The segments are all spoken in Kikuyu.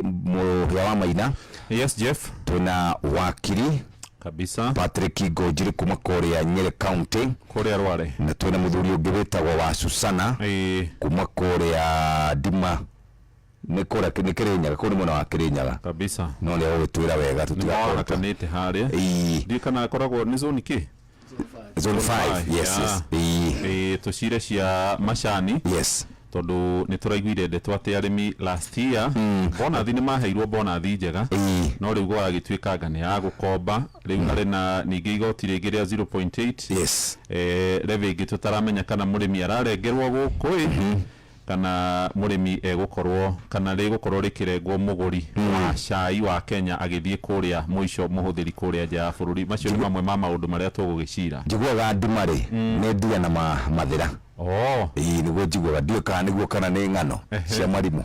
Mũhĩa wa Maina. Yes, Jeff. Twĩna wakiri Kabisa. Patrick Ngũnjiri kuma kũrĩa Nyeri County. Kũrĩa Rware. Na twĩna mũthuri ũngĩ wĩtagwo wa Susana kuma kũrĩa Ndima, nĩ kũrĩa nĩ Kĩrĩnyaga, kũu nĩ mwena wa Kĩrĩnyaga. Kabisa. No nĩ egũgĩtwĩra wega tũtigakorwo. Nĩmahakanĩte harĩa. Ĩĩ. Ndiũĩ kana akoragwo nĩ zone kĩ? Zone 5, yes, yes. Ĩĩ. Ĩĩ, tũcire cia macani. Yes. Tondũ nĩ tũraiguire ndeto atĩ arĩmi last year bonathi nĩ maheirwo bonathi njega, no rĩu gwagĩtuĩka anga nĩ ya gũkomba rĩu harĩ na ningĩ igoti rĩngĩ rĩa 0.8. Yes. Levy ĩngĩ tũtaramenya kana mũrĩmi ararengerwo gũkũ ĩ kana mũrĩmi egũkorwo kana rĩgũkorwo rĩkĩrengwo mũgũri wa cai wa Kenya agĩthiĩ kũrĩa mũico mũhũthĩri kũrĩa nja ya bũrũri. Macio nĩ mamwe ma maũndũ marĩa tũgũgĩcira. Njiguaga ndima rĩ nĩ ndia na mathĩra. Oh. Ĩĩ, nĩguo njiguaga, ndiũĩ kana nĩguo kana nĩ ng'ano cia marimũ.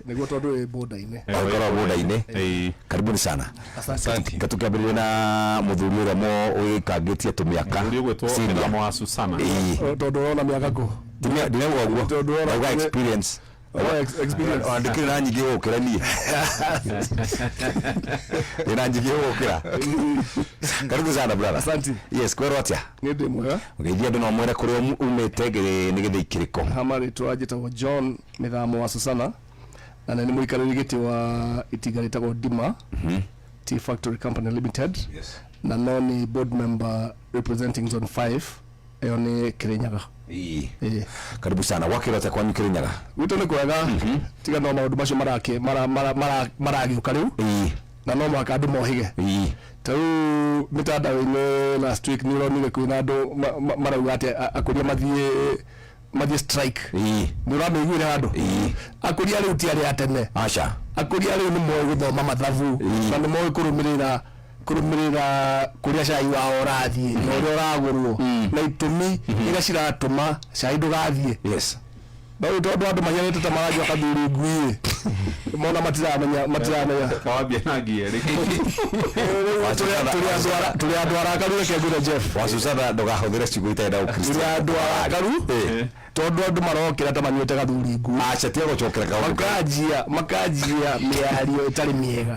Nĩguo tondũ wĩ boda-inĩ. Ũkoragwo boda-inĩ. Karibuni sana. Asante. Tukĩambĩrĩria na mũthuri ũrĩa mo wĩkangĩtie tũmĩaka. Mũthuri ũgwĩtwo Senior. Mĩthamo wa Susana. Ĩĩ. Tondũ ũrona mĩaka kũ? Ndinauga ũguo. Tondũ ũrona Ndauga experience. Oh, experience. Ona ndĩkĩrĩ na nyingĩ gũkĩra niĩ. Ndĩna nyingĩ gũkĩra. Karibu sana, brother. Asante. Yes, kwerwo atĩa? Nĩ ndĩ mwega. Ũgeithia andũ na ũmwĩre kũrĩa umĩte nĩ gĩthĩi kĩrĩkũ. Hama rĩtwa njĩtagwo John Mĩthamo wa Susana na nĩ mũikarĩri gĩtĩ wa itinga rĩtagwo Ndima Tea Factory Company Limited. Yes. Na no nĩ board member representing zone 5, ĩyo nĩ Kĩrĩnyaga. Ĩĩ. Ĩĩ. Karibu sana. Gwakĩrwo atĩa kwanyu Kĩrĩnyaga? Gwitũ nĩ kwega, tiga no maũndũ macio maragĩũka rĩu na no mũhaka andũ mohĩge. Ta rĩu mĩtandao-inĩ last week nĩ ũronire kwĩna andũ marauga atĩ akũria mathiĩ strike. Nĩ ũramĩiguire handũ? Akũria rĩu ti arĩa a tene. Aca. Akũria rĩu nĩ moĩ gũthoma mathabu na nĩ moĩ kũrũmĩrĩra kũrĩa cai wao ũrathiĩ na ũrĩa ũragũrwo na itũmi iria ciratũma cai ndũgathiĩ. Yes. No rĩu tondũ andũ mahianĩte ta maranyua kathuri ngui mona matiramenya. Kawambia na ngia rĩ. Tũrĩ andũ arakaru, reke ngwĩre, Jeff. Wa Susana, ndũgahũthĩre ciugo itarĩ na Tũrĩ ũkristo. andũ arakaru tondũ andũ marokĩra ta manyuĩte gathuri ngui. Aca, tiga gũcokera kaũndũ. Makanjia mĩario ĩtarĩ mĩega.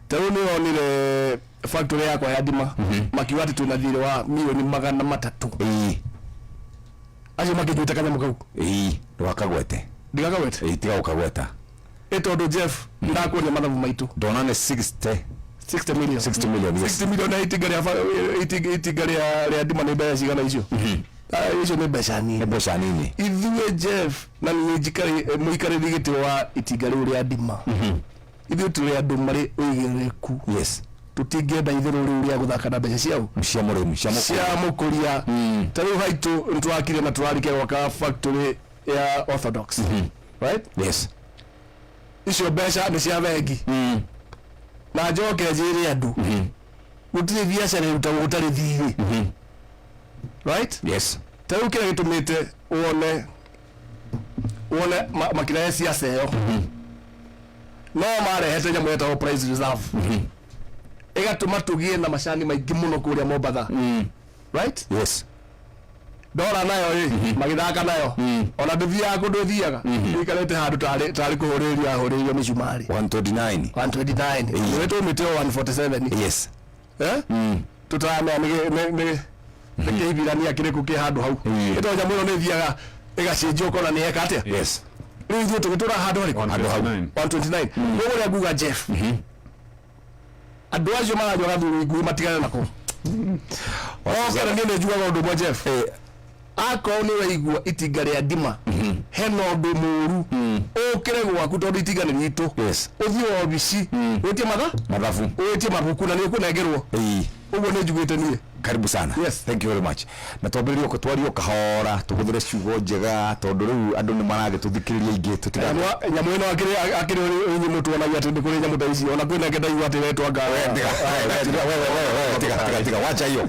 Ta rĩu nĩ wonire factory yakwa ya Ndima makiuga atĩ twĩna thirĩ wa mirioni 300. Acio makĩnyuĩte kanyamũ kau. Ĩĩ, ndũgakagwete. Ndigakagwete? Ĩĩ, tiga gũkagweta. Ĩ tondũ, Jeff, ndakuonia mathabu maitũ. Ndona nĩ 60. 60 million. 60 million, yes. 60 million na itinga rĩa itinga rĩa Ndima nĩ mbeca cigana icio? Ah, icio nĩ mbeca nini. Nĩ mbeca nini. Ithuĩ, Jeff, na nĩ mũikarĩri gĩtĩ wa itinga rĩu rĩa Ndima, ithuĩ tũrĩ andũ marĩ ũigĩrĩrĩku. Tũtingĩenda itherũ rĩu rĩa gũthaka na mbeca ciao. Cia mũrĩmi, cia mũkũria. Cia mũkũria. Ta rĩu haitũ nĩ tũrakire na tũrarĩkia gwaka factory ya orthodox, right? Yes. Icio mbeca nĩ cia bengi. Na njoke njĩre andũ, gũtirĩ biacara ĩrutagwo gũtarĩ thirĩ, right? Yes. Ta rĩu kĩrĩa gĩtũmĩte wone makĩrehe ciaca ĩyo, no marehete nyamũ yetagwo price reserve, ĩgatũma tũgĩe na macani maingĩ mũno kũrĩa Mombatha, right? Yes. Ndora nayo ĩ magĩthaka nayo, ona ndũthiaga kũndũ ĩthiaga, ĩikarĩte handũ tarĩ kũhũrĩrĩrio ahũrĩrĩrio mĩcumarĩ. 129. 129, nĩwe tũmĩte o 147. Yes. Eh, tũtaramenya nĩ kĩhibirania kĩrĩkũ kĩ handũ hau. Ĩtondũ nyamũ ĩno nĩ ĩthiaga ĩgacenjio ũkona nĩ yeka atĩa. Rĩu ithuĩ tũgĩtũra handũ harĩkũ? Handũ hau. 129. Koguo ũrĩa nguga, Jeff, andũ acio maranyua gathuri ngui matigane nako. Oke, na niĩ nĩ njugaga ũndũ ũmwe, Jeff, akorwo nĩ ũraigua itinga rĩa Ndima hena ũndũ mũru, ũkĩre gwaku, tondũ itinga nĩ ritũ. Ũthiĩ obici wĩtie matha Mathabu. Wĩtie mabuku na nĩ ũkũnengerwo. Ũguo nĩ njugĩte niĩ. Karibu sana. Yes. Thank you very much. Na twambĩrĩrie twario kahora, tũhũthĩre ciugo njega tondũ rĩu andũ nĩ maragĩtũthikĩrĩria aingĩ tũtiga. Nyamũ ĩno akĩrĩ inyuĩ mũtuonagia atĩ nĩ kũrĩ nyamũ ta ici, ona kwĩna ĩngĩ ndaigua atĩ wetwa nga. Tiga, wewe, tiga, wewe, wewe, tiga, tiga, tiga, wacha hiyo.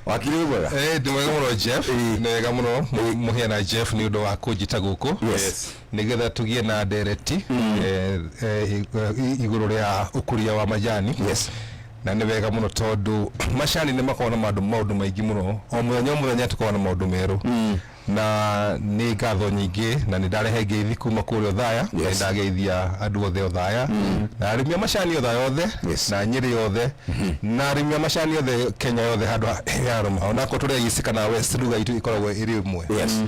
Wakiri, wĩ mwega? Eh, ndĩ mwega mũno, Jeff. Nĩ wega mũno mũhĩa Jeff nĩ ũndũ wa kũnjĩta gũkũ nĩgetha tũgĩe na ndereti igũrũ rĩa ũkũria wa majani. Na nĩ wega mũno tondũ macani nĩ makoragwo na maũndũ maingĩ mũno, o mũthenya o mũthenya tũkoragwo na maũndũ merũ. Na nĩ ngatho nyingĩ na nĩ ndarehe ngeithi kuma kũrĩa Othaya. Nĩ ndageithia andũ othe Othaya na arĩmi a macani Othaya othe na Nyĩrĩ yothe na arĩmi a macani othe Kenya yothe handũ yarũma, onakorwo tũrĩ East kana West, lugha itũ ĩkoragwo ĩrĩ ĩmwe.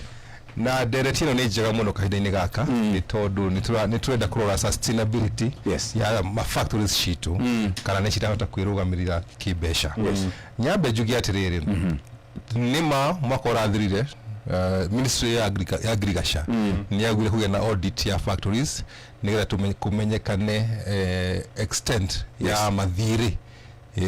Na ndereti ĩno nĩ njega mũno kahinda-inĩ gaka nĩ tondũ nĩ tũrenda kũrora sustainability ya ma factories citũ, kana nĩ cirahota kwĩrũgamĩrĩra kĩmbeca. Nyambe njuge atĩrĩrĩ, nĩma mwaka ũrathirire, ministry ya agriculture nĩ yaugire kũgĩa na audit ya factories nĩgetha kũmenyekane extent ya mathirĩ.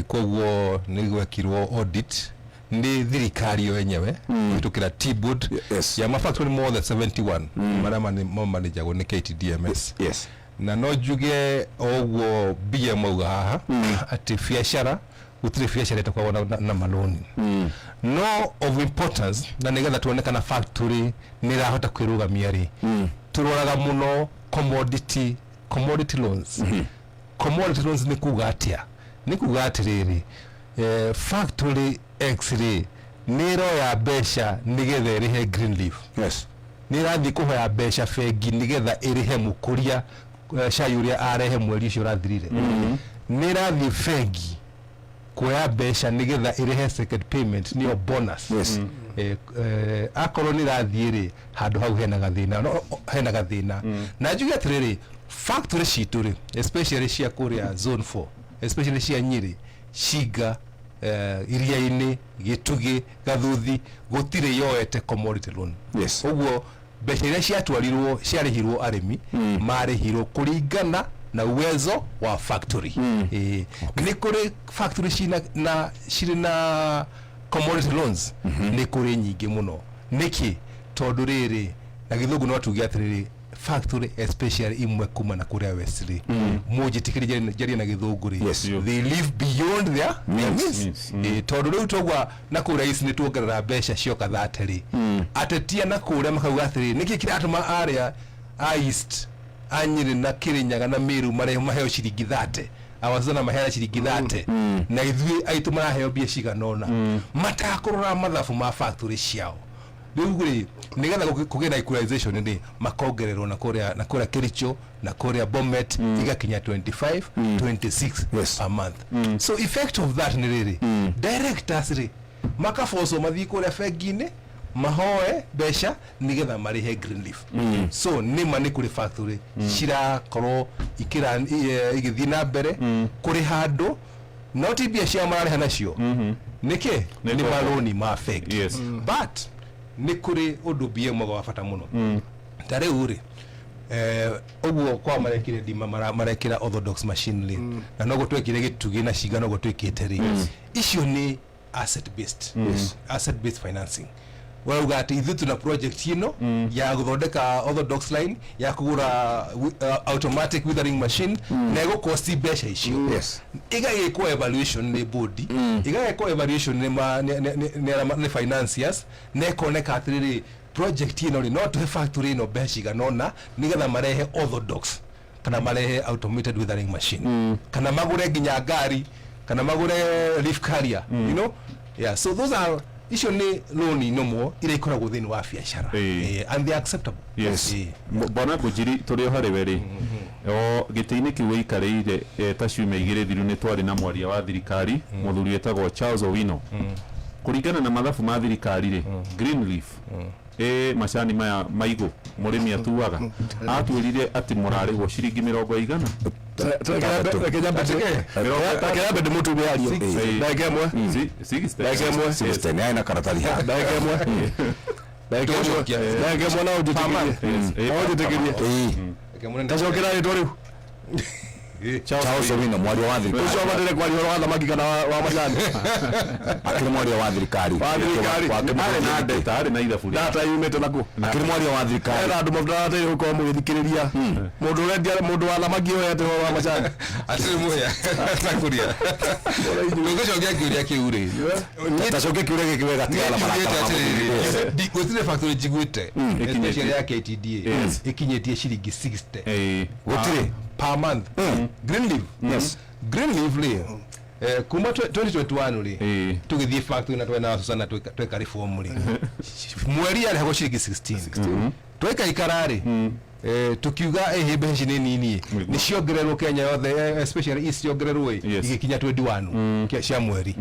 Koguo nĩ gwekirwo audit nĩ thirikari yo yenyewe kũhĩtũkĩra Tea Board ya mafactory mothe 71 marĩa mamanĩjagwo nĩ KTDMS. Na no njuge o ũguo BM auga haha atĩ biacara, gũtirĩ biacara ĩtakoragwo na maloni, no of importance na nĩgetha tuone kana factory nĩ ĩrahota kwĩrũgamia rĩ, tũroraga mũno commodity loans. Commodity loans nĩ kuga atĩa? Nĩ kuga atĩrĩrĩ, factory X rĩ, nĩ ĩroya mbeca nĩgetha ĩrĩhe green leaf. Nĩ ĩrathiĩ kũhoya mbeca bengi nĩgetha ĩrĩhe mũkũria cai ũrĩa arehe mweri ũcio ũrathirire. Nĩ ĩrathiĩ bengi kuoya mbeca nĩgetha ĩrĩhe second payment, nĩyo bonus. Akorwo nĩ ĩrathiĩ rĩ, handũ hau hena gathĩna, no, hena gathĩna. Na njuge atĩrĩrĩ, factory citũ rĩ, especially cia kũrĩa zone 4, especially cia Nyĩrĩ, Cinga, Iria-inĩ, Gĩtugĩ, Gathuthi, gũtirĩ yoete commodity loan. Ũguo mbeca iria ciatwarirwo, ciarĩhirwo arĩmi, marĩhirwo kũringana na uwezo wa factory. Nĩ kũrĩ factory cina na cirĩ na commodity loans, nĩ kũrĩ nyingĩ mũno. Nĩkĩ? Tondũ rĩrĩ, na Gĩthũngũ no tuge atĩrĩrĩ, factory especially imwe kuma na kũrĩa West rĩ, mũnjĩtĩkĩrie njarie na Gĩthũngũ rĩ, they live beyond their means. Means. Tondũ rĩu togua na kũrĩa East nĩ tuongerera mbeca cioka thate rĩ, atetia na kũrĩa makauga atĩrĩrĩ, nĩkĩ kĩratũma arĩa a East, a Nyĩrĩ na Kĩrĩnyaga na Mĩrũ marehwo maheo ciringi 30, awazana maheana ciringi 30, na ithuĩ aitũ maraheo mbia cigana ũna, matakũrora mathabu ma factory ciao? Rĩu rĩ, nĩgetha kũgĩe na equalization rĩ, makongererwo na kũrĩa Kericho na kũrĩa Bomet, igakinya 25, 26 per month. So effect of that nĩ rĩrĩ, directors rĩ, makabocwo mathiĩ kũrĩa bengi-inĩ mahoe mbeca nĩgetha marĩhe green leaf. So nĩma nĩ kũrĩ factory cirakorwo igĩthiĩ na mbere kũrĩ handũ, no ti mbia ciao mararĩha nacio. Nĩkĩ? Nĩ Nĩ ngombo. marũni ma bengi. But nĩ kũrĩ ũndũ BM wa bata mũno. Ta rĩu rĩ, ũguo kwa marekire ndima, marekĩra orthodox machine rĩ, na noguo twekire Gĩtugĩ na Cinga, noguo twĩkĩte rĩ, icio nĩ asset based asset based financing. Ũrauga atĩ ithuĩ tuna project ĩno ya gũthondeka orthodox line, ya kũgũra automatic withering machine, na ĩgũkosti mbeca icio. Igagĩkwo evaluation nĩ board, igagĩkwo evaluation nĩ ma- nĩ- nĩ- nĩ- nĩ arĩa nĩ financiers, na ĩkoneka atĩrĩrĩ, project ĩno rĩ, no tũhe factory ĩno mbeca cigana ũna nĩgetha marehe orthodox kana marehe automated withering machine, kana magũre nginya ngari, kana magũre leaf carrier. Yeah, so those are, icio nĩ loan inomwo iria ikoragwo thĩinĩ wa biacara. And they are acceptable. Bwana Ngũnjiri, tũrĩ o harĩ we rĩ, o gĩtĩ-inĩ kĩu wĩikarĩire, ta ciumia 2 thiru nĩ twarĩ na mwaria wa thirikari, mũthuri wĩtagwo Charles Owino. Kũringana na mathabu ma thirikari rĩ, green leaf ĩ macani maya maigũ mũrĩmi atuaga, atwĩrire atĩ mũrarĩhwo ciringi mĩrongo igana. Reke nyambe ndĩmũtume ario ndagĩka ĩmwe. Ndagĩka ĩmwe. 60 nĩ arĩ na karatathi haha. Ndagĩka ĩmwe, ndagĩka ĩmwe, ndagĩka ĩmwe, na ũnjĩtĩkĩrie, na ũnjĩtĩkĩrie. Tacokera rĩtwa rĩu. Charles Owino, mwaria wa thirikari. Ũcio abatire kwaria ũhoro wa thamaki kana wa macani. Akĩrĩ mwaria wa thirikari. Wa thirikari. Arĩ na ndeta, arĩ na ithabu rĩa Data yumĩte nakũ? Akĩrĩ mwaria wa thirikari. Hena andũ mabataire gũkorwo mũgĩthikĩrĩria mũndũ ũrendia, mũndũ wa thamaki oyete ũhoro wa macani. Atirĩ mũhĩa nakuria tũngĩcokia kĩũria kĩu rĩ, Tacokia kĩũria gĩkĩ wega, tigana njugĩte marakara ma atĩrĩrĩ, mũthuri. Gũtirĩ factory njiguĩte, especially ya KTDA, ĩkinyĩtie ciringi 60 Ĩĩ. Gũtirĩ. Per month green leaf. Green leaf rĩ, Kuma 2021 rĩ, tũgĩthiĩ factory na twena Susana tweka reform rĩ, mweri yarĩhagwo ciringi 16. Twaikaikara rĩ, tukiuga ĩhĩ mbeca ici nĩ nini, nĩ ciongererwo Kenya yothe, especially East ciongererwo ĩ, igĩkinya 21 cia mweri.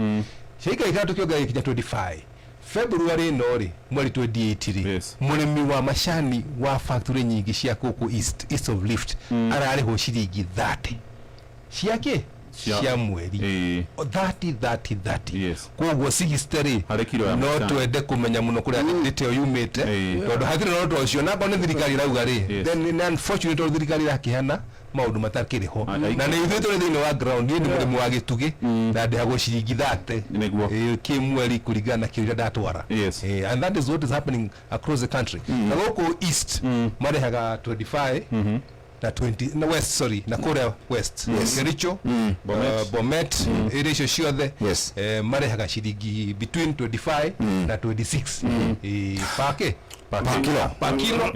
Ciaikaikara tukiongerera igĩkinya 25. February ĩno rĩ, mweri 28 rĩ, mũrĩmi wa macani wa factory nyingĩ cia gũkũ East of Rift ararĩhwo ciringi 30 cia kĩ? Cia mweri. 30 30 30. Koguo 60 rĩ, Harĩ kiro ya no macani. Twende kũmenya mũno kũrĩa ndĩte ĩyo yumĩte, tondũ hatirĩ na ũndũ ũcio, na akorwo nĩ thirikari ĩrauga rĩ, then nĩ unfortunate tondũ thirikari ĩrakĩhana maũndũ matakĩrĩ ho, na nĩ ithuĩ tũrĩ thĩinĩ wa ground. Niĩ nĩ mũrĩmi wa gĩtugĩ na ndĩhagwo ciringi 30 kĩmweri kũringana na kĩrĩa ndatwara. And that is what is happening across the country. Na gũkũ East marĩhaga 25 na 20 na West, sorry, na kũrĩa West, Kericho, Bomet. Bomet, area icio ciothe, marĩhaga ciringi between 25 na 26 per kĩ? Per kilo. Per kilo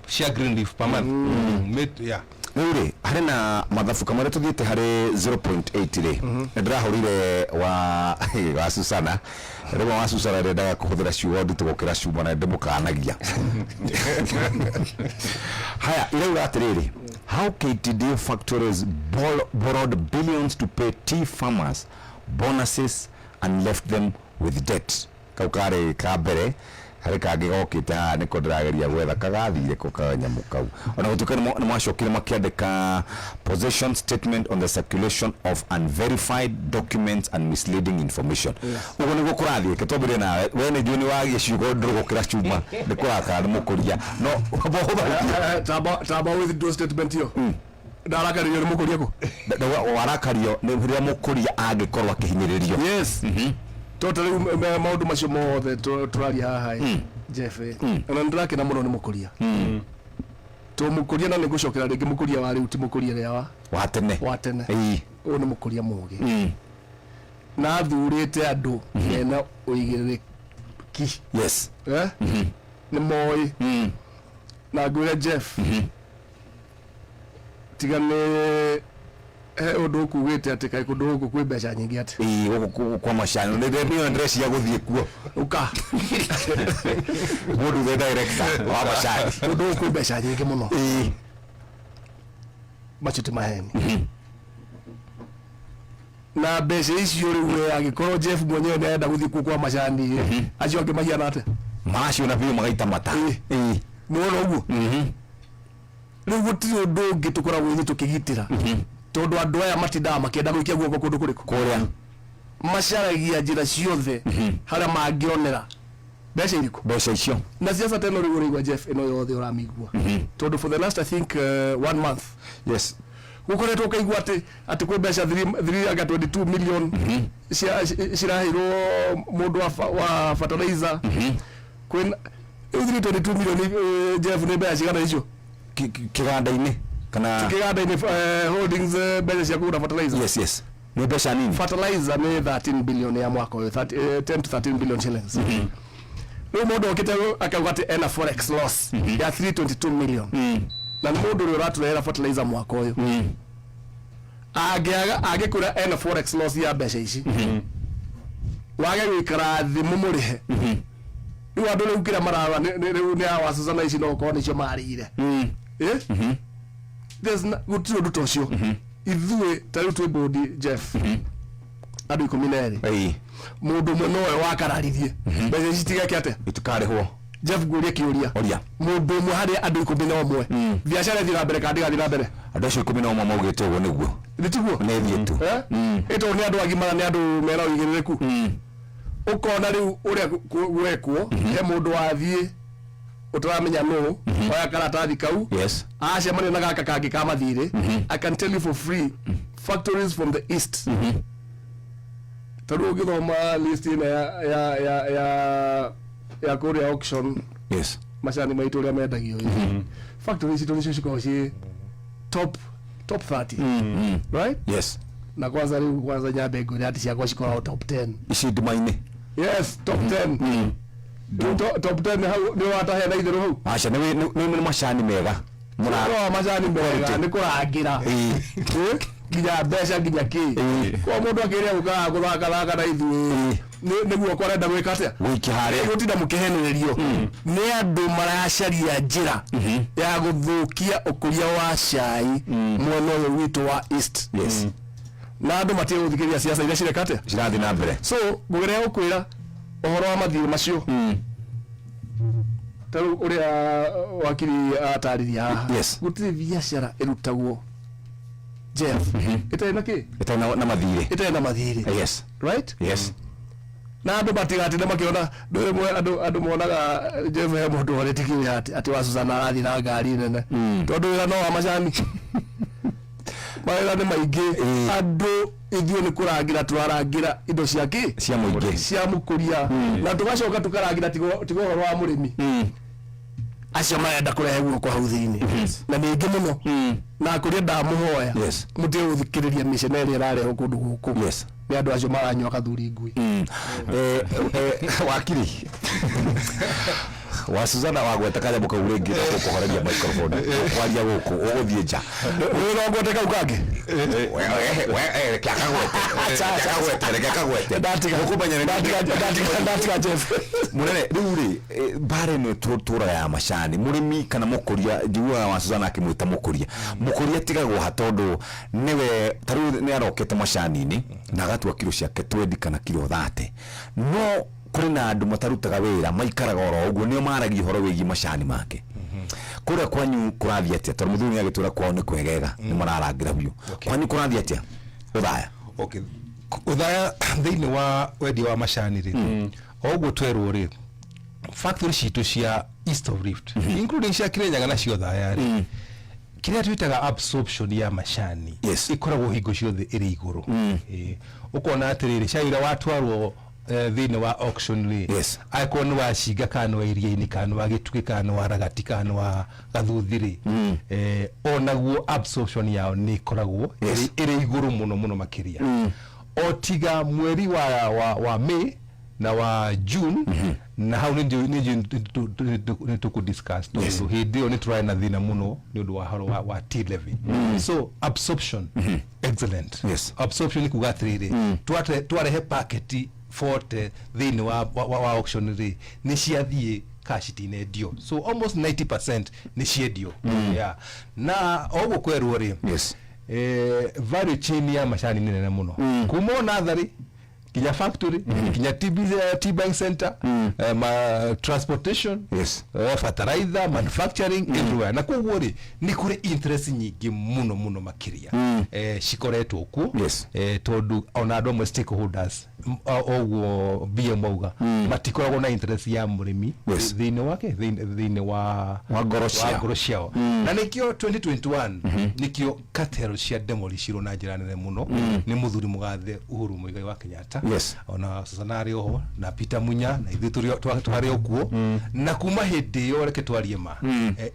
cia green leaf per month. Yeah. Rĩu rĩ, harĩ na mathabu kamwe tũthiĩte harĩ 0.8 rĩ, nĩ ndĩrahũrire wa Susana. Rĩmwe wa Susana ndendaga kũhũthĩra ciugo nditũ gũkĩra cuma na ndĩmũkanagia. Haya, irauga atĩrĩrĩ, how KTDA factories borrowed billions to pay tea farmers bonuses and left them with debt. Kau karĩ ka mbere. Harĩ kangĩ gokĩte haha, nĩko ndĩrageria gwetha kagathire ko kanyamũ kau. Ona gũtuĩka nĩ macokire makĩandĩka possession statement on the circulation of unverified documents and misleading information. Ũguo nĩguo kũrathiĩ. Reke twambĩrĩrie nawe. We nĩ njũĩ nĩ wagia ciugo ndũrũ gũkĩra cuma, nĩ kũrakara nĩ mũkũria, no Tamba withdraw statement iyo. Ndarakaririo nĩ mũkũria kũ? Warakario nĩ rĩrĩa mũkũria angĩkorwo akĩhinyĩrĩrio. Yes, to rĩu maũndũ macio mothe tũraria haha ĩ, Jeff ĩ, ona nĩ ndĩrakena mũno nĩ mũkũria, to mũkũria, na nĩ ngũcokera rĩngĩ, mũkũria wa rĩu ti mũkũria ũrĩa wa wa tene. Wa tene. Ũyũ nĩ mũkũria mũgĩ na athurĩte andũ mena ũigĩrĩrĩki. Eh? Nĩ moĩ na ngwĩre Jeff, tiga nĩ he ũndũ ũkugĩte atĩ kaĩ kũndũ gũkũ kwĩ mbeca nyingĩ atĩ. Ĩĩ, gũkũ kwa macani nĩ ndĩreciria gũthiĩ kuo. Ũka. Mũndũ the director wa macani. Kũndũ gũkũ kwĩ mbeca nyingĩ mũno. Macio ti maheni. Na mbeca icio rĩu we angĩkorwo Jeff mwenyewe nĩ arenda gũthiĩ kuo kwa macani ĩ, acio angĩ mahiana atĩa? Maraciona biũ magaita mata. Nĩ wona ũguo rĩu gũtirĩ ũndũ ũngĩ tũkoragwo ithuĩ tũkĩgitĩra, tondũ andũ aya matindaga makĩenda gũikia guoko kũndũ kũrĩkũ. Kũrĩa. Macaragia njĩra ciothe harĩa mangĩonera mbeca irĩkũ. Mbeca icio. Na siasa teno rĩu ũraigua Jeff ĩno yothe ũramĩigua, tondũ for the last, I think, one month gũkoretwo ũkaigua atĩ kwĩ mbeca 322 million ciraheirwo mũndũ wa fertilizer. Kwĩna rĩu 322 million, Jeff, nĩ mbeca cigana icio? Kĩganda-inĩ kana? Kĩganda-inĩ, holdings, mbeca cia kũgũra fertilizer. Yes, nĩ mbeca nini. Fertilizer nĩ 13 billion ya mwaka ũyũ, 30, 10 to 13 billion shillings. Rĩu mũndũ okĩte akauga atĩ ena forex loss ya 322 million, na nĩ mũndũ ũrĩa ũratũrehera fertilizer mwaka ũyũ. Angĩaga angĩkwĩra ena forex loss ya mbeca ici, wage gũikara thĩ mũmũrĩhe. Rĩu andũ rĩu kĩrĩa mararora rĩu nĩ awa Susana ici, no gũkorwo nĩcio marĩire. Eh? Gũtirĩ ũndũ ta ũcio. Ithuĩ ta rĩu twĩ bodi, Jeff, andũ 12. Mũndũ ũmwe nowe wakararirie mbeca ici tigeke atĩa? Itikarĩhwo. Jeff, ngũrie kĩũria. Oria. Mũndũ ũmwe harĩ andũ 11, biacara ĩthiĩ na mbere kana ndĩgathiĩ na mbere? Andũ acio 11 maugĩte ũguo nĩguo. Nĩ tiguo? Nĩ thiĩ tu. Eh? Ĩ tondũ nĩ andũ agima na nĩ andũ mena ũigĩrĩrĩku. Ũkona rĩu ũrĩa gwekwo, he mũndũ wathiĩ ũtaramenya nũ oya karatathi kau, acemania na gaka kangĩ ka mathirĩ. I can tell you for free, factories from the East, tondũ ũngĩthoma list ĩno ya kũrĩa auction, macani maitũ ũrĩa mendagio ĩ, factories citũ nĩcio cikoragwo ciĩ top 30, right? Yes. Na kwanza rĩu kwanza nyambe ngwĩre atĩ ciakwa cikoragwo top 10. Ici nduma-inĩ. Yes, top 10. Rĩu top 10 hau nĩ watahe na itherũ hau. Aca, nĩ macani mega. Mũra macani mega nĩ kũrangĩra. Nginya mbeca, nginya kĩ. Kwa mũndũ akĩrĩa gũkaga gũthakathaka na ithuĩ, nĩguo kwarenda gwĩka atĩa? Gũikia harĩa. Gũtinda mũkĩhenererio nĩ andũ maracaria njĩra ya gũthũkia ũkũria wa cai mwena ũyũ witũ wa East. Na andũ matige gũthikĩrĩria ciaca iria cireka atĩa? Cirathiĩ na mbere. So ngũgeria gũkwĩra ũhoro wa mathirĩ macio, ta rĩu ũrĩa wakiri atarĩria haha, gũtirĩ biacara ĩrutagwo, Jeff, ĩtarĩ na kĩ? Ĩtarĩ na mathirĩ. Ĩtarĩ na mathirĩ. Right. Na andũ matigatinde makĩona ndũ rĩmwe andũ monaga, Jeff, he mũndũ warĩtikiwe atĩ wa Susana arathiĩ na ngari nene tondũ wĩra no wa macani, mawĩra nĩ maingĩ. Andũ ithuĩ nĩ kũrangĩra tũrarangĩra indo cia kĩ? Cia mũingĩ. Cia mũkũria, na tũgacoka tũkarangĩra tiga ũhoro wa mũrĩmi acio marenda kũrehe guoko hau thĩinĩ, na nĩ ingĩ mũno na akũria ndamũhoya mũtige gũthikĩrĩria mĩcene ĩrĩa ĩrarehwo kũndũ gũkũ nĩ andũ acio maranyua kathuri ngui. Wakiri wa Susana, wagweta kanyamũ kau rĩngĩ na gũkũhoreria microphone kwaria gũkũ ũgũthiĩ nja. Wĩrongwete kau kangĩ. Reke akagwete. Reke akagwete, reke akagwete. Ndatiga. Ũkũmenya nĩ- Ndatiga, Jeff. Mũnene, rĩu rĩ, mbara ĩno tũraga ya macani, mũrĩmi kana mũkũria, njiguaga wa Susana akĩmwĩta mũkũria. Mũkũria tigagwo ha? Tondũ nĩwe ta rĩu nĩ arokete macani-inĩ na agatua kiro ciake 20 kana kiro 30, no kũrĩ na andũ matarutaga wĩra, maikaraga oro ũguo, nĩo maragia ũhoro wĩgiĩ macani make. Kũrĩa kwanyu kũrathiĩ atĩa? Tondũ mũthuri nĩ agĩtwĩra kwao nĩ kwegega, nĩ mararangĩra biũ. Kwanyu kũrathiĩ atĩa ũthaya? Okay, ũthaya thĩinĩ wa wendia wa macani rĩ, o ũguo twerwo rĩ, factory citũ cia East of Rift, including cia Kirinyaga na cia Othaya rĩ, kĩrĩa twĩtaga absorption ya macani ĩkoragwo hingo ciothe ĩrĩ igũrũ. Ũkona atĩrĩrĩ, cai ũrĩa watwarwo thĩinĩ wa auction rĩ, angĩkorwo nĩ wa Cinga kana nĩ wa Iria-inĩ kana nĩ wa Gĩtugĩ kana nĩ wa Ragati kana nĩ wa Gathuthi rĩ, onaguo absorption yao nĩ ĩkoragwo ĩrĩ igũrũ mũno mũno makĩria, o tiga mweri wa May na wa June, na hau nĩ tũkũ discuss, tondũ hĩndĩ ĩyo nĩ tũrarĩ na thĩna mũno nĩ ũndũ wa horo wa tea levy. So absorption excellent. Absorption nĩ kuga atĩrĩrĩ, twarehe paketi 40 thĩinĩ wa auction rĩ, nĩ ciathiĩ cash, itinendio. So almost 90% nĩ ciendio, yeah. Na o ũguo kwerwo rĩ, value chain ya macani nĩ nene mũno, kuma o natharĩ nginya factory, nginya TB, tea buying center, ma transportation, fertilizer manufacturing, everywhere. Na koguo rĩ, nĩ kũrĩ interest nyingĩ mũno mũno makĩria cikoretwo kuo, tondũ ona andũ amwe stakeholders, oguo BM auga, matikoragwo na interest ya mũrĩmi thĩinĩ wake, thĩinĩ wa Wa ngoro wa ciao. Ngoro ciao. Na nĩkĩo 2021 nĩkĩo cartel cia demolishirwo na njĩra nene mũno nĩ mũthuri mũgathe Uhuru Muigai wa Kenyatta, ona Susana arĩ oho na Peter Munya na ithuĩ twarĩ o kuo. Na kuma hĩndĩ ĩyo, reke twarie ma,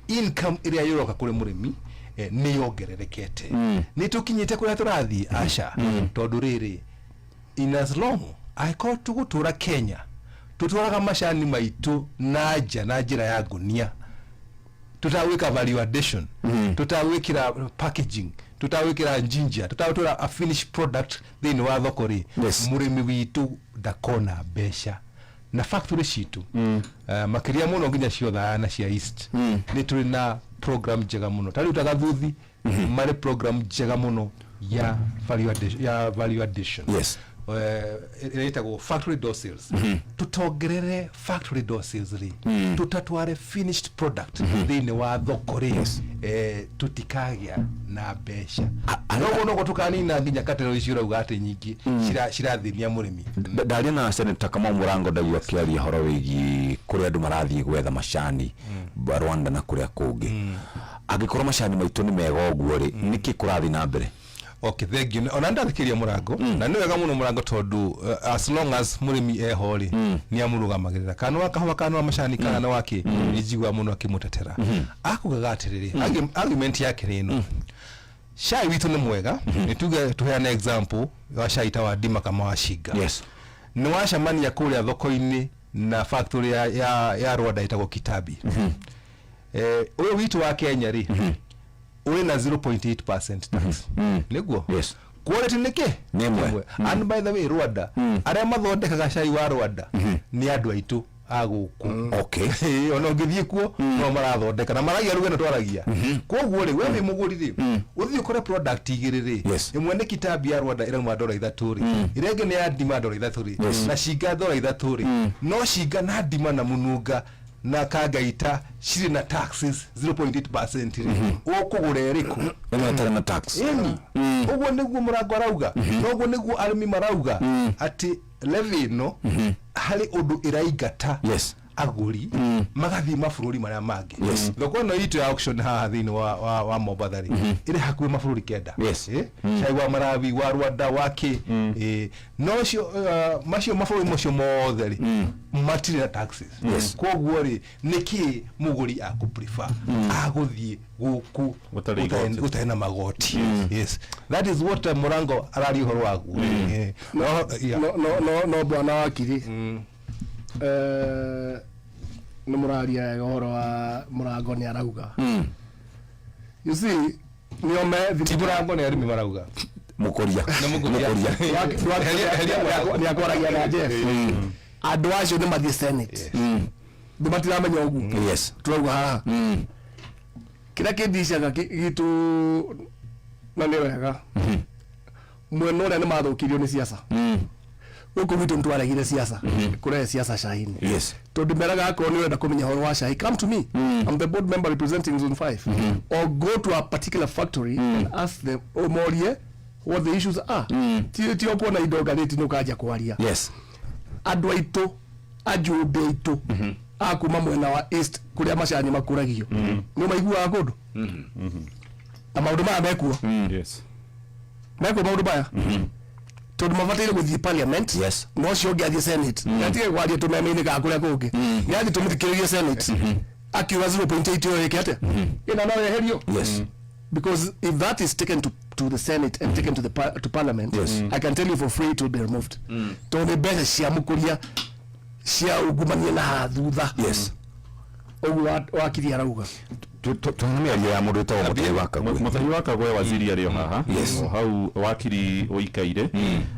income ĩrĩa yũroka kũrĩ mũrĩmi nĩ yongererekete. Nĩ tũkinyĩte kũrĩa tũrathiĩ? Aca, tondũ rĩrĩ, in as long angĩkorwo tũgũtũra Kenya tũtwaraga macani maitũ na nja na njĩra ya ngunia, tutagwĩka value addition, tutagwĩkĩra packaging, tutagwĩkĩra ginger, tutagũtwara a finished product thĩinĩ wa thoko rĩ, mũrĩmi witũ ndakona mbeca. Na factory citũ, makĩria mũno nginya cia Othaya na cia East, nĩ tũrĩ na program njega mũno. Ta rĩu ta Gathuthi marĩ program njega mũno ya value addition, ĩrĩa ĩtagwo factory door sales. Tũtongerere factory door sales rĩ, tũtatware finished product thĩinĩ wa thoko rĩ, tũtikagĩa na mbeca. Noguo noguo tũkanina nginya katero icio ũrauga atĩ nyingĩ cirathĩnia mũrĩmi. Ndaria na Senator Kamau Mũrango, ndaigua akĩaria ũhoro wĩgiĩ kũrĩa andũ marathiĩ gwetha macani Rwanda na kũrĩa kũngĩ. Angĩkorwo macani maitũ nĩ mega ũguo rĩ, nĩkĩ kũrathiĩ na mbere? Okay, thank you. Ona ndathikĩria Mũrango, na nĩ wega mũno Mũrango, tondũ as long as mũrĩmi eho rĩ, nĩ amũrũgamagĩrĩra, kana wa kahũa, kana wa macani, kana nĩ wa kĩ. Nĩ njiguaga mũno akĩmũtetera. Akugaga atĩrĩrĩ, argument yake nĩ ĩno: cai witũ nĩ mwega. Nĩ tuge tũheane example wa cai ta wa Ndima kama wa Cinga. Nĩ wacemania kũrĩa thoko-inĩ na factory ya Rwanda ĩtagwo Kitabi. Ũyũ witũ wa Kenya rĩ, Ũrĩ na 0.8% tax, nĩguo? Yes. Quality nĩ kĩ? Nĩ ĩmwe. And by the way, Rwanda, arĩa mathondekaga cai wa Rwanda nĩ andũ aitũ a gũkũ. Ĩĩ, ona ũngĩthiĩ kuo no marathondeka na maragia ruga ĩno twaragia. Koguo rĩ, we wĩ mũgũri rĩ, ũthiĩ ũkore product igĩrĩ rĩ, ĩmwe nĩ kitambi ya Rwanda ĩrauma $3 rĩ, ĩrĩa ĩngĩ nĩ ya ndima $3 rĩ, na cinga $3 rĩ, no cinga na ndima na mununga na kangaita cirĩ na taxes 0.8% rĩ, ũkũgũra ĩrĩkũ? Ĩno ĩtarĩ na tax. Ĩni, ũguo nĩguo mũrango arauga, noguo nĩguo arĩmi marauga atĩ levy ĩno harĩ ũndũ ĩraingata agũri magathiĩ mabũrũri marĩa mangĩ. Thoko ĩno itũ ya auction haha thĩinĩ wa Mombatha rĩ, ĩrĩ hakuhĩ mabũrũri 9. Yes. Cai wa Malawi, wa Rwanda, wa kĩ. No ũcio, macio mabũrũri macio mothe rĩ, matirĩ na taxes. Koguo rĩ, nĩkĩ mũgũri akũ prefer agũthiĩ gũkũ gũtarĩ igoti? Gũtarĩ na magoti. Yes, that is what Mũrango araria ũhoro waguo. No, yeah. No bwana wakiri, nĩ mũraria wega ũhoro wa mũrango nĩ arauga, you see, nĩo me Ti mũrango, nĩ arĩmi marauga. Mũkũria. Nĩ mũkũria. Mũkũria. Heria mũrango. Nĩ akwaragia na Jeff, andũ acio nĩ mathiĩ Senate, nĩ matiramenya ũguo. Turauga haha kĩrĩa kĩndicaga gitũ na nĩ wega mwena ũrĩa nĩ mathũkirio nĩ siasa gũkũ gwitũ, nĩ twaregire siasa, kũrehe siasa cai-inĩ. Tondũ meraga akorwo nĩ ũrenda kũmenya ũhoro wa cai, come to me, I'm the board member representing zone 5, or go to a particular factory and ask them, ũmorie what the issues are. Ti o kuona indo ngathĩti nĩ ũkanjia kwaria. Andũ aitũ, ajumbe aitũ a kuma mwena wa east kũrĩa macani makũragio, nĩ maiguaga kũndũ na maũndũ maya mekuo. Mekuo maũndũ maya tondũ mabataire gũthiĩ parliament. No ũcio ũngĩ athiĩ Senate, atige kwaria tũmeme-inĩ ka kũrĩa kũngĩ, nĩ athiĩ tũmũthikĩrĩrie Senate akiuga 0.8 ĩyo ĩke atĩa, ĩna no yeherio. Because if that is taken to the Senate and taken to parliament, I can tell you for free it will be removed, tondũ nĩ mbeca cia mũkũria cia ungumania na haha thutha. Ũguo wakiri arauga. Twana mĩario ya mũndũ wĩtagwo Mũtahi wa Kagwe. Mũtahi wa Kagwe waziri arĩ o haha. O hau wakiri ũikaire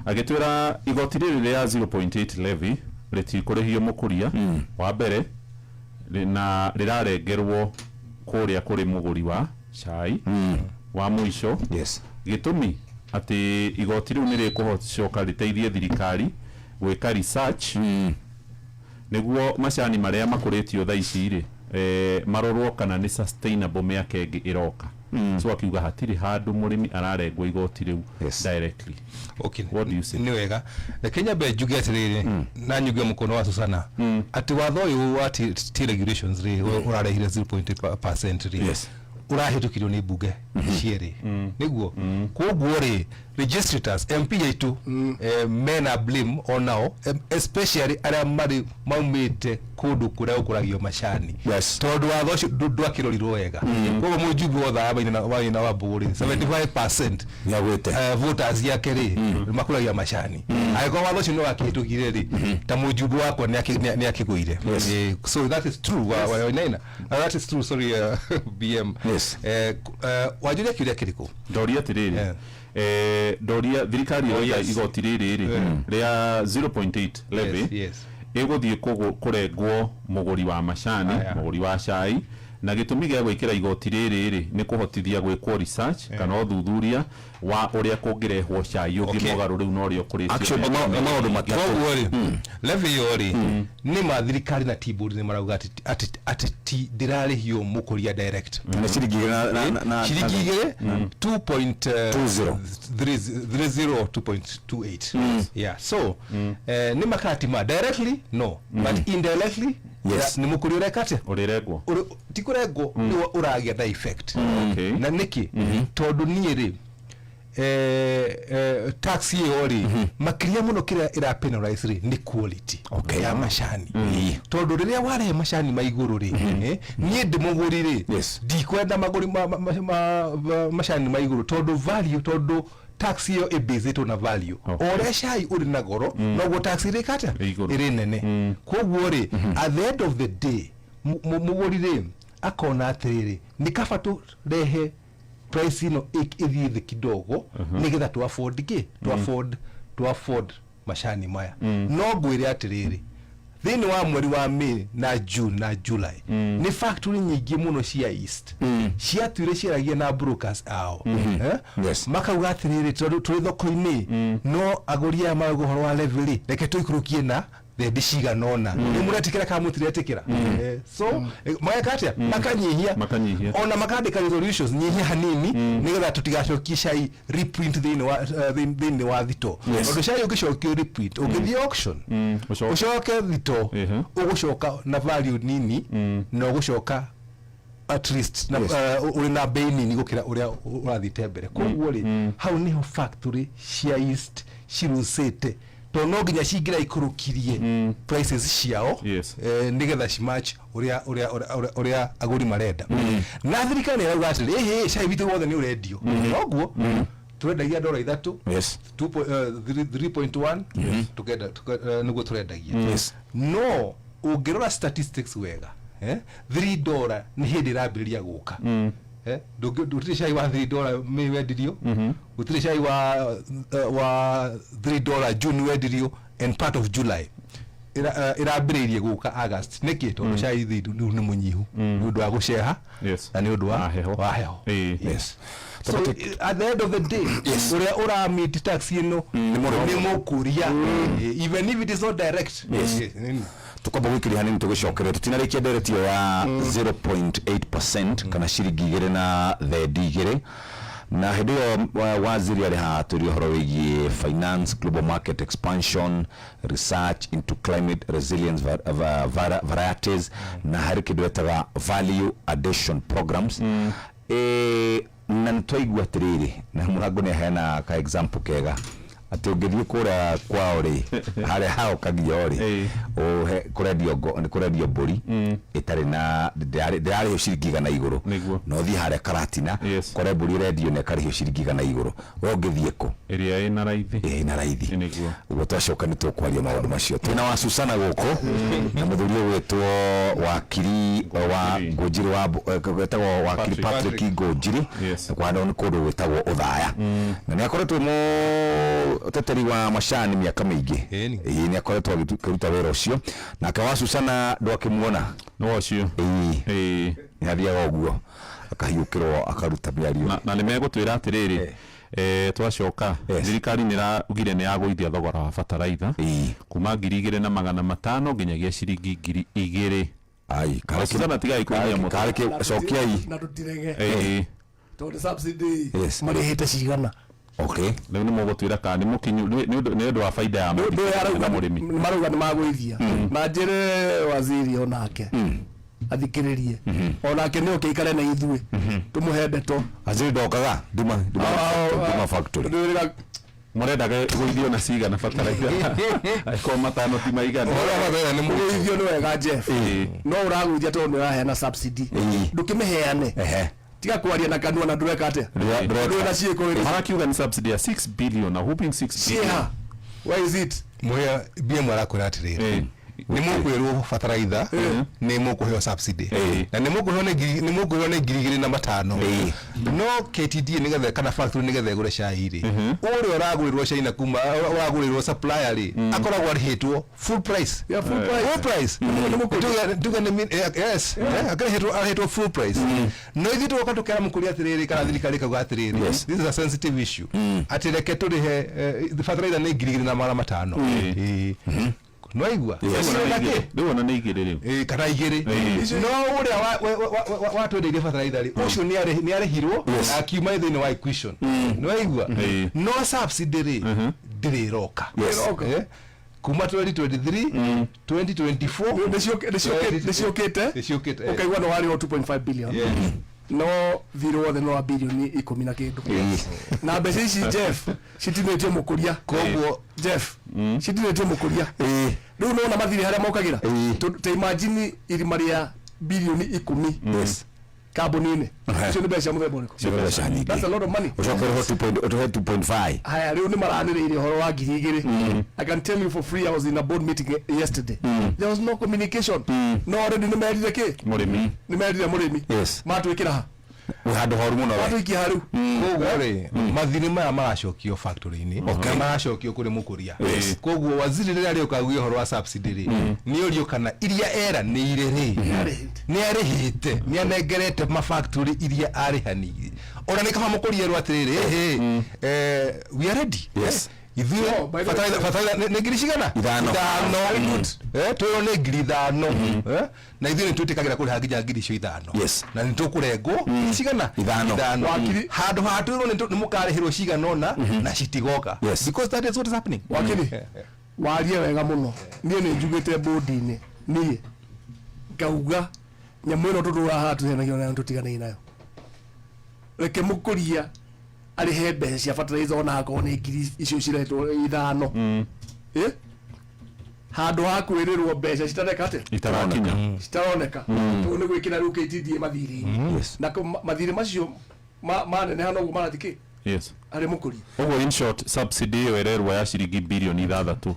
agĩtwĩra igoti rĩrĩ rĩa 0.8 levy rĩtikũrĩhio mũkũria wa mbere na rĩrarengerwo kũrĩa kũrĩ mũgũri wa cai wa mũico. Gĩtũmi atĩ igoti rĩu nĩ rĩkũcoka rĩteithie thirikari gwĩka research nĩguo macani marĩa makũrĩtio thaa ici rĩ, marorwo kana nĩ sustainable mĩaka ĩngĩ ĩroka. So akiuga hatirĩ handũ mũrĩmi ararengwo igoti rĩu directly. What do you say? Nĩ wega, reke nyambe njuge atĩrĩrĩ na nyuge mũkono wa Susana atĩ watho ũyũ wa tea regulations rĩ, ũrarehire 0.8% rĩ, ũrahĩtũkirio nĩ mbunge cierĩ, nĩguo? Koguo rĩ, legislators, MP aitũ, mena blame onao, especially arĩa marĩ maumĩte kũndũ kũrĩa gũkũragio macani, tondũ watho ũcio ndwakĩrorirwo wega. Koguo mũjumbe wothe wa Maina wa Mbũgũ rĩ, 75% Nĩagwĩte. Voters yake rĩ, makũragia macani. Angĩkorwo watho ũcio nĩ wakĩhĩtũkire rĩ, ta mũjumbe wakwa nĩ akĩgũire. So that is true, wa Wainaina. That is true, sorry, BM. Wanjũria kĩũria kĩrĩkũ? Ndoria atĩrĩrĩ, ndoria thirikari ĩroiga igoti rĩrĩ rĩ rĩa 0.8 levy ĩgũthiĩ kũrengwo mũgũri wa macani, mũgũri wa cai, na gĩtũmi gĩa gwĩkĩra igoti rĩrĩ rĩ nĩ kũhotithia gwĩkwo research kana ũthuthuria wa ũrĩa kũngĩrehwo cai ũngĩ mũgarũ rĩu na ũrĩa ũkũrĩtio. Actually, nĩ maũndũ matatũ. Koguo rĩ, levy ĩyo rĩ, nĩ ma thirikari na tea board nĩ marauga atĩ ti ndĩrarĩhio mũkũria direct. Nĩ ciringi 2 na ciringi 2 20. 2.30 or 2.28, yeah. So nĩ makatima directly, no, but indirectly nĩ mũkũria ũreka atĩa? Ũrĩrengwo. Ti kũrengwo, nĩwe ũragĩa na effect. Na nĩkĩ? Tondũ niĩ rĩ, tax ĩyo rĩ, makĩria mũno kĩrĩa ĩra penalize rĩ, nĩ quality ya macani, tondũ rĩrĩa warehe macani ma igũrũ rĩ, niĩ ndĩ mũgũri rĩ, ndikwenda magũri macani ma igũrũ, tondũ value, tondũ tax ĩyo ĩbasĩtwo na value. O ũrĩa cai ũrĩ na goro, noguo tax ĩrĩka atĩa? Ĩ igũrũ. Ĩrĩ nene. Koguo rĩ, at the end of the day, mũgũri rĩ, akona atĩrĩrĩ, nĩ kaba tũrehe Price ĩno ĩthiĩ thĩ kidogo nĩgetha tu afford kĩ, tu afford macani maya. No ngwĩre atĩrĩrĩ, thĩinĩ wa mweri wa May na June na July, nĩ factory nyingĩ mũno cia East ciatuire ciaragia na brokers ao. Eh? Makauga atĩrĩrĩ, tondũ tũrĩ thoko-inĩ no agũri aya marauga ũhoro wa levy rĩ, reke tũikũrũkie na thendi cigana ũna. Nĩ mũretĩkĩra kana mũtiretĩkĩra? So mageka atĩa? Makanyihia. Makanyihia. Ona makandĩka resolutions, nyihia hanini nĩgetha tũtigacokie cai reprint thĩinĩ wa thito, tondũ cai ũngĩcokio reprint, ũngĩthiĩ auction, Ũcoke. Ũcoke thito, ũgũcoka na value nini na ũgũcoka at least na ũrĩ na bei nini gũkĩra ũrĩa ũrathiĩte mbere. Koguo rĩ, hau niho factory cia East cirucĩte, tondũ no nginya cingĩra ikũrũkirie prices ciao nĩgetha cimatch ũrĩa agũri marenda. Na thirikari nĩ ĩrauga atĩrĩ, ĩhĩ, cai witũ wothe nĩ ũrendio noguo tũrendagia $3, 3.1 tukenda nĩguo tũrendagia. No ũngĩrora statistics wega, $3 nĩ hĩndĩ ĩrambĩrĩria gũka. Gũtirĩ cai wa $3 May wendirio, gũtirĩ cai wa $3 June wendirio and part of July. Ĩrambĩrĩirie gũka August. Nĩkĩ? Tondũ cai rĩu nĩ mũnyihu nĩ ũndũ wa gũceha na nĩ ũndũ wa Wa heho. Wa heho. Yes. So at the end of the day, ũrĩa ũramit tax ĩno nĩ mũkũria, even if it is not direct. Yes, nini. Tukwamba gwĩkĩria hanini, tũgĩcokere tũtinarĩkia ndereti ĩyo ya 0.8% kana ciringi 2 na thendi 2. Na hĩndĩ ĩyo waziri arĩ haha tũrie ũhoro wĩgiĩ finance, global market expansion, research into climate resilience varieties na harĩ kĩndũ etaga value addition programs. Na nĩ twaigua atĩrĩrĩ, na mũrango nĩ aheana ka example kega atĩ ũngĩthiĩ kũrĩa kwao rĩ, harĩa hao kagio rĩ, ũhe kũrendio nĩ kũrendio mbũri ĩtarĩ na ndĩrarĩhio ciringi 100 igũrũ. Na ũthiĩ harĩa Karatina, kore mbũri ĩrendio na ĩkarĩhio ciringi 100 igũrũ. We ũngĩthiĩ kũ? Ĩrĩa ĩna raithi. Ĩna raithi. Ũguo twacoka nĩ tũkwaria maũndũ macio. Twĩna wa Susana gũkũ na mũthuri ũgwĩtwo wakiri wa Ngũnjiri wa wetagwo wakiri Patrick. Patrick Ngũnjiri. Kwandũ nĩ kũndũ gwĩtagwo Ũthaya, na nĩ akoretwo mũteteri wa macani mĩaka mĩingĩ. Ĩĩ, nĩ akoretwo akĩruta wĩra ũcio. Nake wa Susana ndwakĩmuona? No ũcio. Ĩĩ. Nĩ athiaga ũguo akahiũkĩrwo akaruta mĩario. Na nĩ megũtwĩra atĩrĩrĩ, twacoka, thirikari nĩ ĩraugire nĩ yagũithia thogora wa bataraitha kuma 2500 nginyagia ciringi 2000. Ai. Susana, tigai kũinia mũtwe. Karĩ cokiai. Na tũtirege, tondũ subsidy marĩhĩte cigana? Rĩu nĩ mũgũtwĩra kana nĩ mũkinyu nĩ ũndũ wa baida ya Nĩ ũndũ ũyũ na arauga mũrĩmi. Marauga nĩ magũithia, na njĩre waziri onake athikĩrĩrie, onake nĩ oke ikare na ithuĩ tũmũhe ndeto. Waziri ndokaga Duma Duma Duma factory. Ndwĩrĩga. Mũrendaga gũithio na cigana bataraitha angĩkorwo matano ti maigana? Ũhoro wa bataraitha nĩ mũritũ. Kũgũithio nĩ wega, Jeff, no ũragũithia tondũ nĩ ũraheana subsidy. Ndũkĩmĩheane. Tiga kwaria na kanua na ndũreka atĩa? Ndũrĩ na ciĩko rĩ. Marakiuga nĩ subsidy ya 6 billion, a whooping 6 billion. Ciĩha? Where is it? Mũhĩa BM arakwĩra atĩrĩrĩ, nĩ mũkwĩrwo bataraitha nĩ mũkũheo subsidy na nĩ mũkũheo nĩ 2500, no KTDA nĩgetha kana factory nĩgetha ĩgũre cai rĩ, ũrĩa ũragũrĩrwo cai na kuma ũragũrĩrwo supplier rĩ, akoragwo arĩhĩtwo full price. Yeah, full price. Full price. Tuge nĩ yes, arĩhĩtwo full price, no ithuĩ tũgoka tũkera mũkũria atĩrĩrĩ, kana thirikari ĩkauga atĩrĩrĩ, this is a sensitive issue, atĩ reke tũrĩhe bataraitha nĩ 2500. Ĩĩ. Nĩwaigua? Rĩu ona nĩ Kĩ? Rĩu ona nĩ 2 rĩu. Ĩĩ, kana 2. No ũrĩa watwendeirie bataraitha rĩ, ũcio nĩ arĩhirwo na akiuma thĩinĩ wa equation. Nĩwaigua? No subsidy rĩ, ndĩrĩ ĩroka. Kuma 2023, 2024. Nĩciũkĩte. Nĩciũkĩte. Ũkaigua no warĩhwo 2.5 billion, no thirĩ wothe no wa bilioni 10 na kĩndũ, na mbeca ici, Jeff, citinĩtio mũkũria. Koguo Jeff, citinĩtio mũkũria. Rĩu nona mathirĩ harĩa mokagĩra. Ta imagine irima rĩa bilioni 10 kambuni-inĩ icio, nĩ mbeca cia mũthemba ũrĩkũ? Cio mbeca nyingĩ. That's a lot of money. Ũcoke ũrĩhwo 2 ũrĩhe 2.5. Haya, rĩu nĩ maranĩrĩire ũhoro wa 2000. I can tell you for free, I was in a board meeting yesterday. There was no communication, no already nĩ merire kĩ? Mũrĩmi. Nĩ merire mũrĩmi. Matwĩkĩra ha? Wĩ handũ horu mũno we. Watũikia harĩu. Koguo rĩ, mathirĩ maya maracokio factory-inĩ na maracokio kũrĩ mũkũria. Koguo waziri rĩrĩa arĩũka auge ũhoro wa subsidy rĩ, nĩ orio kana iria eranĩire rĩ, nĩ arĩhĩte, nĩ anengerete mafactory iria arĩhanĩire. Ona nĩ kaba mũkũria erwo atĩrĩrĩ, ĩhĩ, we are ready. Yes. Ithuĩ No, by the way- bataraitha nĩ ngiri cigana? Ithano. Ithano. Twĩrwo nĩ ngiri ithano. Na ithuĩ nĩ twĩtĩkagĩra kũrĩha nginya ngiri icio ithano. Yes. Na nĩ tũkũrengwo ngiri cigana? Ithano. Ithano. Wakiri- Handũ ha twĩrwo nĩ mũkarĩhĩrwo cigana ũna na citigoka. Yes. Because that is what is happening. Wakiri, warie wega mũno. Niĩ nĩ njugĩte bũndi-inĩ, niĩ ngauga nyamũ ĩno tũtũraga haha tũheanagio nayo tũtiganei nayo. Reke mũkũria arĩhe mbeca cia fertilizer ona akorwo nĩ ngiri icio ciretwo ithano. Handũ ha kwĩrĩrwo mbeca citareka atĩa? Itarakinya. Citaroneka. Tondũ nĩ gwĩkĩra rĩu KTDA mathirĩ-inĩ. Yes. Na mathirĩ macio maneneha noguo marathiĩ kĩ? Yes. Harĩ mũkũria. Ũguo in short, subsidy ĩyo ĩrerwo ya ciringi bilioni ithathatũ.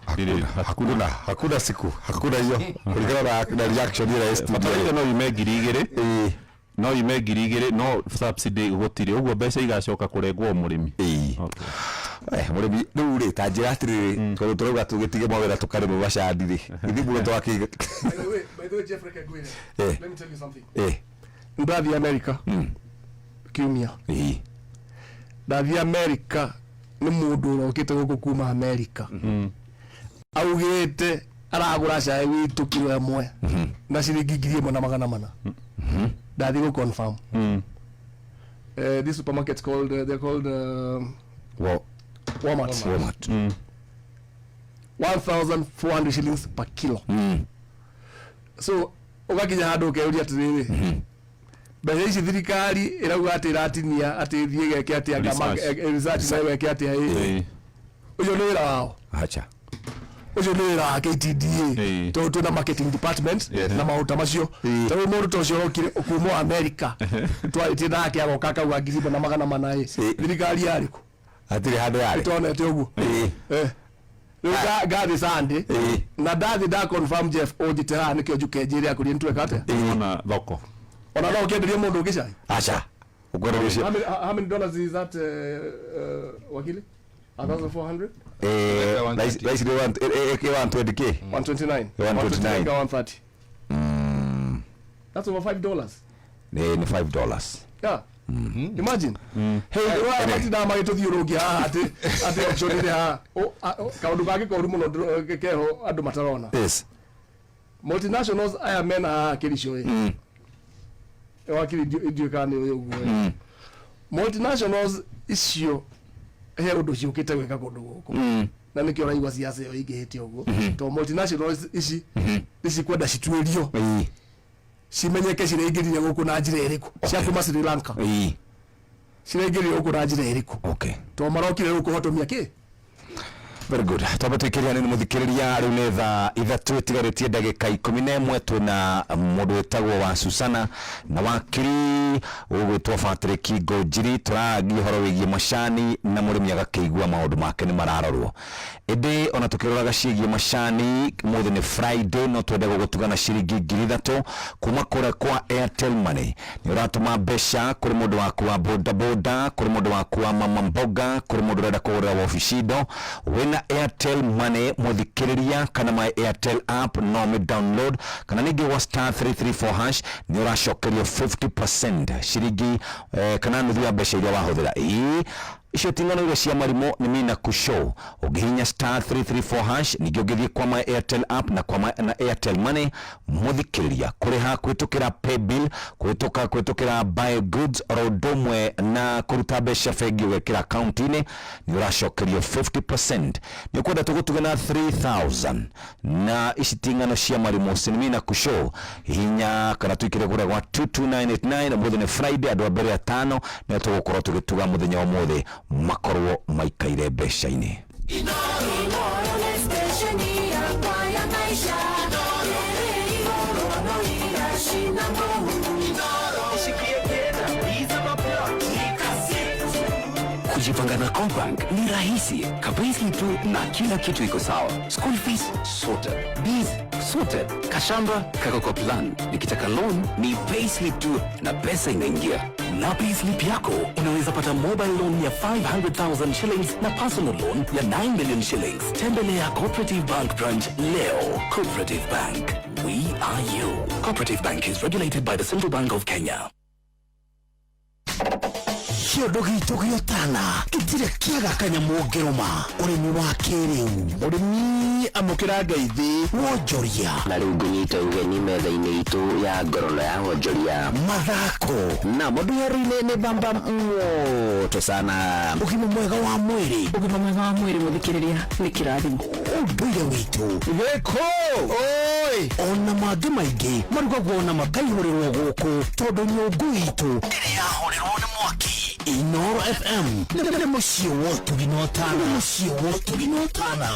Hakuna, hakuna siku, hakuna hiyo. Kulingana na reaction ile ya studio. Bataraitha no yume ngiri igĩrĩ. No yume ngiri igĩrĩ, no subsidy gũtirĩ. Ũguo mbeca igacoka kũrengwo o mũrĩmi. Okay. Mũrĩmi rĩu rĩ, ta njĩra atĩrĩrĩ, tondũ tũrauga tũgĩtige mawĩra tũkarĩme macani rĩ, ithuĩ mũno twakĩ- By the way, Jeff, reke ngwĩre. Let me tell you something. Ndathiĩ America kiumia. Ndathiĩ America nĩ mũndũ ũrokĩte gũkũ kuma America. Augĩte aragũra cai witũ kiro ĩmwe na ciringi ngiri ĩmwe na magana mana. Ndathiĩ gũ confirm. This supermarket called, they're called, Walmart. Walmart. 1400 shillings per kilo. So ugakinya handũ ũkeyũria atĩrĩrĩ, mbeca ici thirikari ĩrauga atĩ ĩratinia atĩ ĩthiĩ ĩgeke atĩa, Research. research nayo ĩgeke atĩa, Ũcio nĩ wĩra wao. Acha. Ũcio nĩ wĩra wa KTDA. Tondũ twĩna marketing department na maũndũ ta macio. Tondũ mũndũ ta ũcio ũrokire kuma America, twarĩtie nake agoka akauga ngiri ĩmwe na magana mana ĩ. Thirikari yarĩ kũ? Hatirĩ handũ yarĩ. Nĩtuonete ũguo. Rĩu ngathiĩ Sunday, na ndathiĩ nda confirm Jeff ũnjĩte haha nĩkĩo njuke njĩre akũrie nĩtweka atĩa? Ona thoko. Ona no ũkĩenderie mũndũ ũngĩ cai? Acha. Ũkwenda gũcia- How many dollars is that, wakili? 1400? Rice nĩ one twenty K? 129. 129. 130. That's over $5. Nĩ $5. Yeah. Imagine. Hey, wa matindaga magĩtũthiũrũrũkia haha atĩ auction ĩrĩ haha. Kaũndũ kangĩ koru mũno keho andũ matarona. Yes. Multinationals aya mena haha Kericho ĩ. Wakiri ndiũĩ kana nĩ ũĩ ũguo ĩ. Multinationals icio he ũndũ ciũkĩte gwĩka kũndũ gũkũ. Na nĩkĩo ũraigua siasa ĩyo ĩingĩhĩte ũguo. Tondũ multinationals ici nĩ cikwenda cituĩrio. Cimenyeke ciraingĩrire gũkũ na njĩra ĩrĩkũ. Cia kuma Sri Lanka. Ciraingĩrire gũkũ na njĩra ĩrĩkũ. Tondũ marokire gũkũ kũhotomia kĩ? Very good. Twambe twĩkĩrĩra nĩ mũthikĩrĩria rĩu nĩ thaa ithatũ ĩtigarĩtie ndagĩka ikũmi na ĩmwe twĩna mũndũ wĩtagwo wa Susana na wakiri ũgwĩtwo Patrick Ngonjiri. Tũragia ũhoro wĩgiĩ macani na mũrĩmi agakĩigua maũndũ make nĩ mararorwo. Ĩndĩ ona tũkĩroraga ciĩgiĩ macani, ũmũthĩ nĩ Friday, no twende gũgũtuga na ciringi ngiri ithatũ kuma kũrĩa kwa Airtel Money. Nĩ ũratũma mbeca kũrĩ mũndũ waku wa boda boda, kũrĩ mũndũ waku wa mama mboga, kũrĩ mũndũ ũrenda kũgũrĩra wabici indo. Wĩna Airtel Money mũthikĩrĩria, kana my Airtel app no ũmĩ download, kana ningĩ wa star 334 hash nĩ ũracokerio 50% ciringi, kana nuthu ya mbeca iria wahũthĩra. Ĩĩ, icio ti ng'ano iria cia marimũ, nĩ Mina Kushow. Ũngĩhihinya star 334 hash, ningĩ ũngĩthiĩ kwa my Airtel app na kwa na Airtel Money mũthikĩrĩria, kũrĩha kũhĩtũkĩra paybill, kũhĩtũkĩra buy goods, oro ũndũ ũmwe na kũruta mbeca bengi ũgekĩra akaunti-inĩ, nĩ ũracokerio 50%. Nĩ ũkwenda tũgũtuge na 3000 na ici ti ng'ano cia marimũ, nĩ Mina Kushow. Hihinya kana tũikĩre kũrĩa gwa 22989. Ũmũthĩ nĩ Friday, andũ a mbere atano nĩo tũgũkorwo tũgĩtuga mũthenya wa ũmũthĩ makorwo maikaire mbeca-inĩ. Kujipanga na Cobank ni rahisi, kapayslip tu na kila kitu iko sawa. School fees sorted, bills sorted, kashamba kako kwa plan. Nikitaka loan ni payslip tu na pesa inaingia. Na payslip yako unaweza pata mobile loan ya 500,000 shillings na personal loan ya 9 million shillings. Tembelea Cooperative Bank branch leo. Cooperative Bank, we are you. Cooperative Bank is regulated by the Central Bank of Kenya. Kĩondo gitũ gĩa Tana gĩtirĩ kĩaga kanyamũ ngĩrũma. Ũrĩmi wa kĩrĩu, mũrĩmi amũkĩra ngeithi, wonjoria. Na rĩu ngũnyita ũgeni metha-inĩ itũ ya ngorono ya wonjoria. Mathako na mũndũ-inĩ nĩ bamba moto sana. Ũgima mwega wa mwĩrĩ. Ũgima mwega wa mwĩrĩ, mũthikĩrĩria, nĩ kĩrathimo. Ũndũire witũ. Gĩkũ oi. Ona mangĩ maingĩ marugagwo na makaihũrĩrwo gũkũ, tondũ nyũngũ itũ ĩrĩ yahũrĩrwo nĩ mwaki. Inoro FM nĩ mũciĩ wa ũtugi na ũtana, nĩ mũciĩ wa ũtugi na ũtana,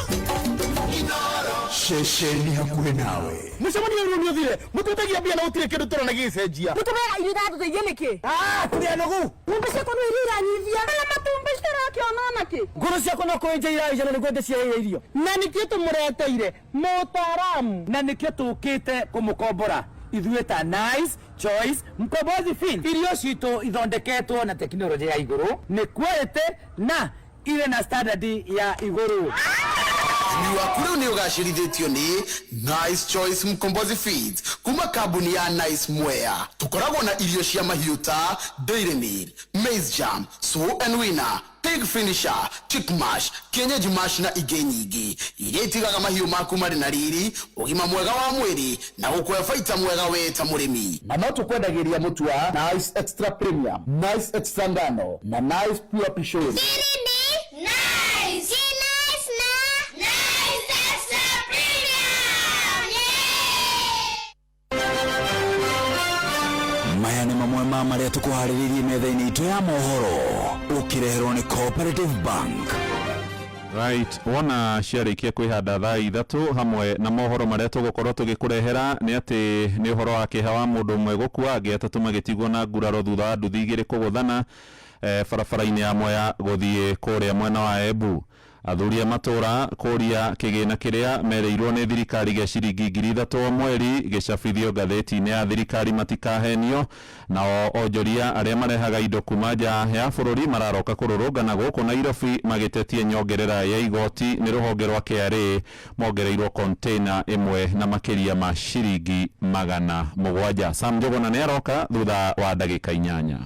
ceceni hakuhĩ nawe. Mũcemanio ũyũ nĩ ũthire, mũtũtagia mbia na gũtirĩ kĩndũ tũrona gĩgĩcenjia. Mũtũbeaga irio iratũteithia nĩkĩ? Ah, tũrĩ anogu. Ng'ombe ciakwa no iria iranyithia na matumbĩ citarakĩona nakĩ. Ngũrũ ciakwa no kũenja iraenja na nĩguo ndĩciheire irio. Na nĩkĩo tũmũreteire mũtaaramu. Na nĩkĩo tũkĩte kũmũkombora ithuĩ ta Nice Choice Mkombozi Feed. Irio citũ ithondeketwo na tekinoronjĩ ya igũrũ, nĩ quality na irĩ na standard ya igũrũ. Ũrĩmi waku rĩu nĩ ũgacĩrithĩtio nĩ Nice Choice Mkombozi Feeds kuma kambuni ya Nice Mwea. Tũkoragwo na irio cia mahiũ ta Dairy Meal, Maize Jam, Sow and Winner, Pig Finisher, Chick Mash, Kienyeji Mash na ingĩ nyingĩ iria itigaga mahiũ maku marĩ na riri, ũgima mwega wa mwĩrĩ na gũkũhe baita mwega we ta mũrĩmi. Na no tũkwendagĩria mũtu wa Nice Extra Premium, Nice Extra Ngano na Nice Pure Pishori. Nice! Nice na! Nice Extra Premium! Maya nĩ mamwe ma marĩa tũkũharĩrĩirie metha-inĩ itũ ya mohoro, ũkĩreherwo nĩ Cooperative Bank. Right, wona ciarĩkia kwĩhanda thaa 3, hamwe na mohoro marĩa tũgũkorwo tũgĩkũrehera nĩ atĩ nĩ ũhoro wa kĩeha wa mũndũ ũmwe gũkua, angĩ atatũ magĩtigwo na nguraro thutha wa nduthi igĩrĩ kũgũthana barabara-inĩ ya Mwea gũthiĩ kũrĩa mwena wa Embu. Athuri a matũra kũria kĩgĩna kĩrĩa merĩirwo nĩ thirikari gĩa ciringi 3,000 o mweri gĩcabithio ngathĩti-inĩ ya thirikari matikahenio. Nao onjoria arĩa marehaga indo kuma nja ya bũrũri mararoka kũrũrũngana gũkũ Nairobi magĩtetie nyongerera ya igoti nĩ rũhonge rwa KRA, mongereirwo container ĩmwe na makĩria ma ciringi 700. Sam Njũgũna nĩ aroka thutha wa ndagĩka 8.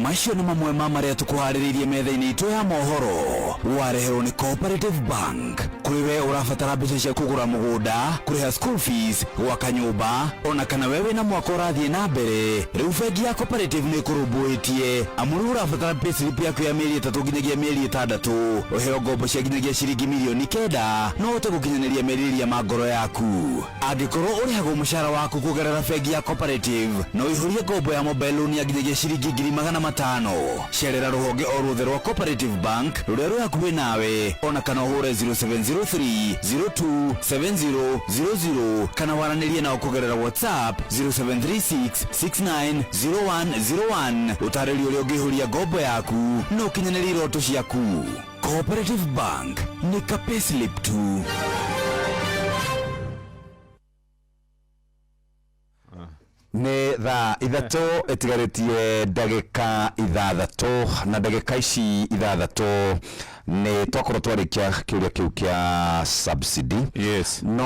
Macio nĩ mamwe ma marĩa tũkũharĩrĩirie metha-inĩ itũ ya mohoro, wareherwo nĩ Cooperative Bank. Kũrĩ we ũrabatara mbeca cia kũgũra mũgũnda, kũrĩha school fees, gwaka nyũmba, ona kana we wĩna mwaka ũrathiĩ na mbere, rĩu bengi ya Cooperative nĩ ĩkũrũmbũĩtie, amu rĩu ũrabatara payslip yaku ya mĩeri 3 nginyagia mĩeri 6, ũheo ngombo cia nginyagia ciringi mirioni 9 no ũhote gũkinyanĩria merirĩria ma ngoro yaku. Angĩkorwo ũrĩhagwo mũcara waku kũgerera bengi ya Cooperative, no ũihũrie ngombo ya mobile loan ya nginyagia ciringi 500,000. Cerera rũhonge o ruothe rwa Cooperative Bank rũrĩa rwĩ hakuhĩ nawe, ona kana ũhũre 0703 027000 kana waranĩrie nao kũgerera WhatsApp 0736 690101, ũtarĩrio ũrĩa ũngĩihũria ngombo yaku na ũkinyanĩrie iroto ciaku. Cooperative Bank nĩ ka payslip tu. Nĩ thaa 3 ĩtigarĩtie ndagĩka 6, na ndagĩka ici 6 nĩ twakorwo twarĩkia kĩũria kĩu kĩa subsidy. Yes. No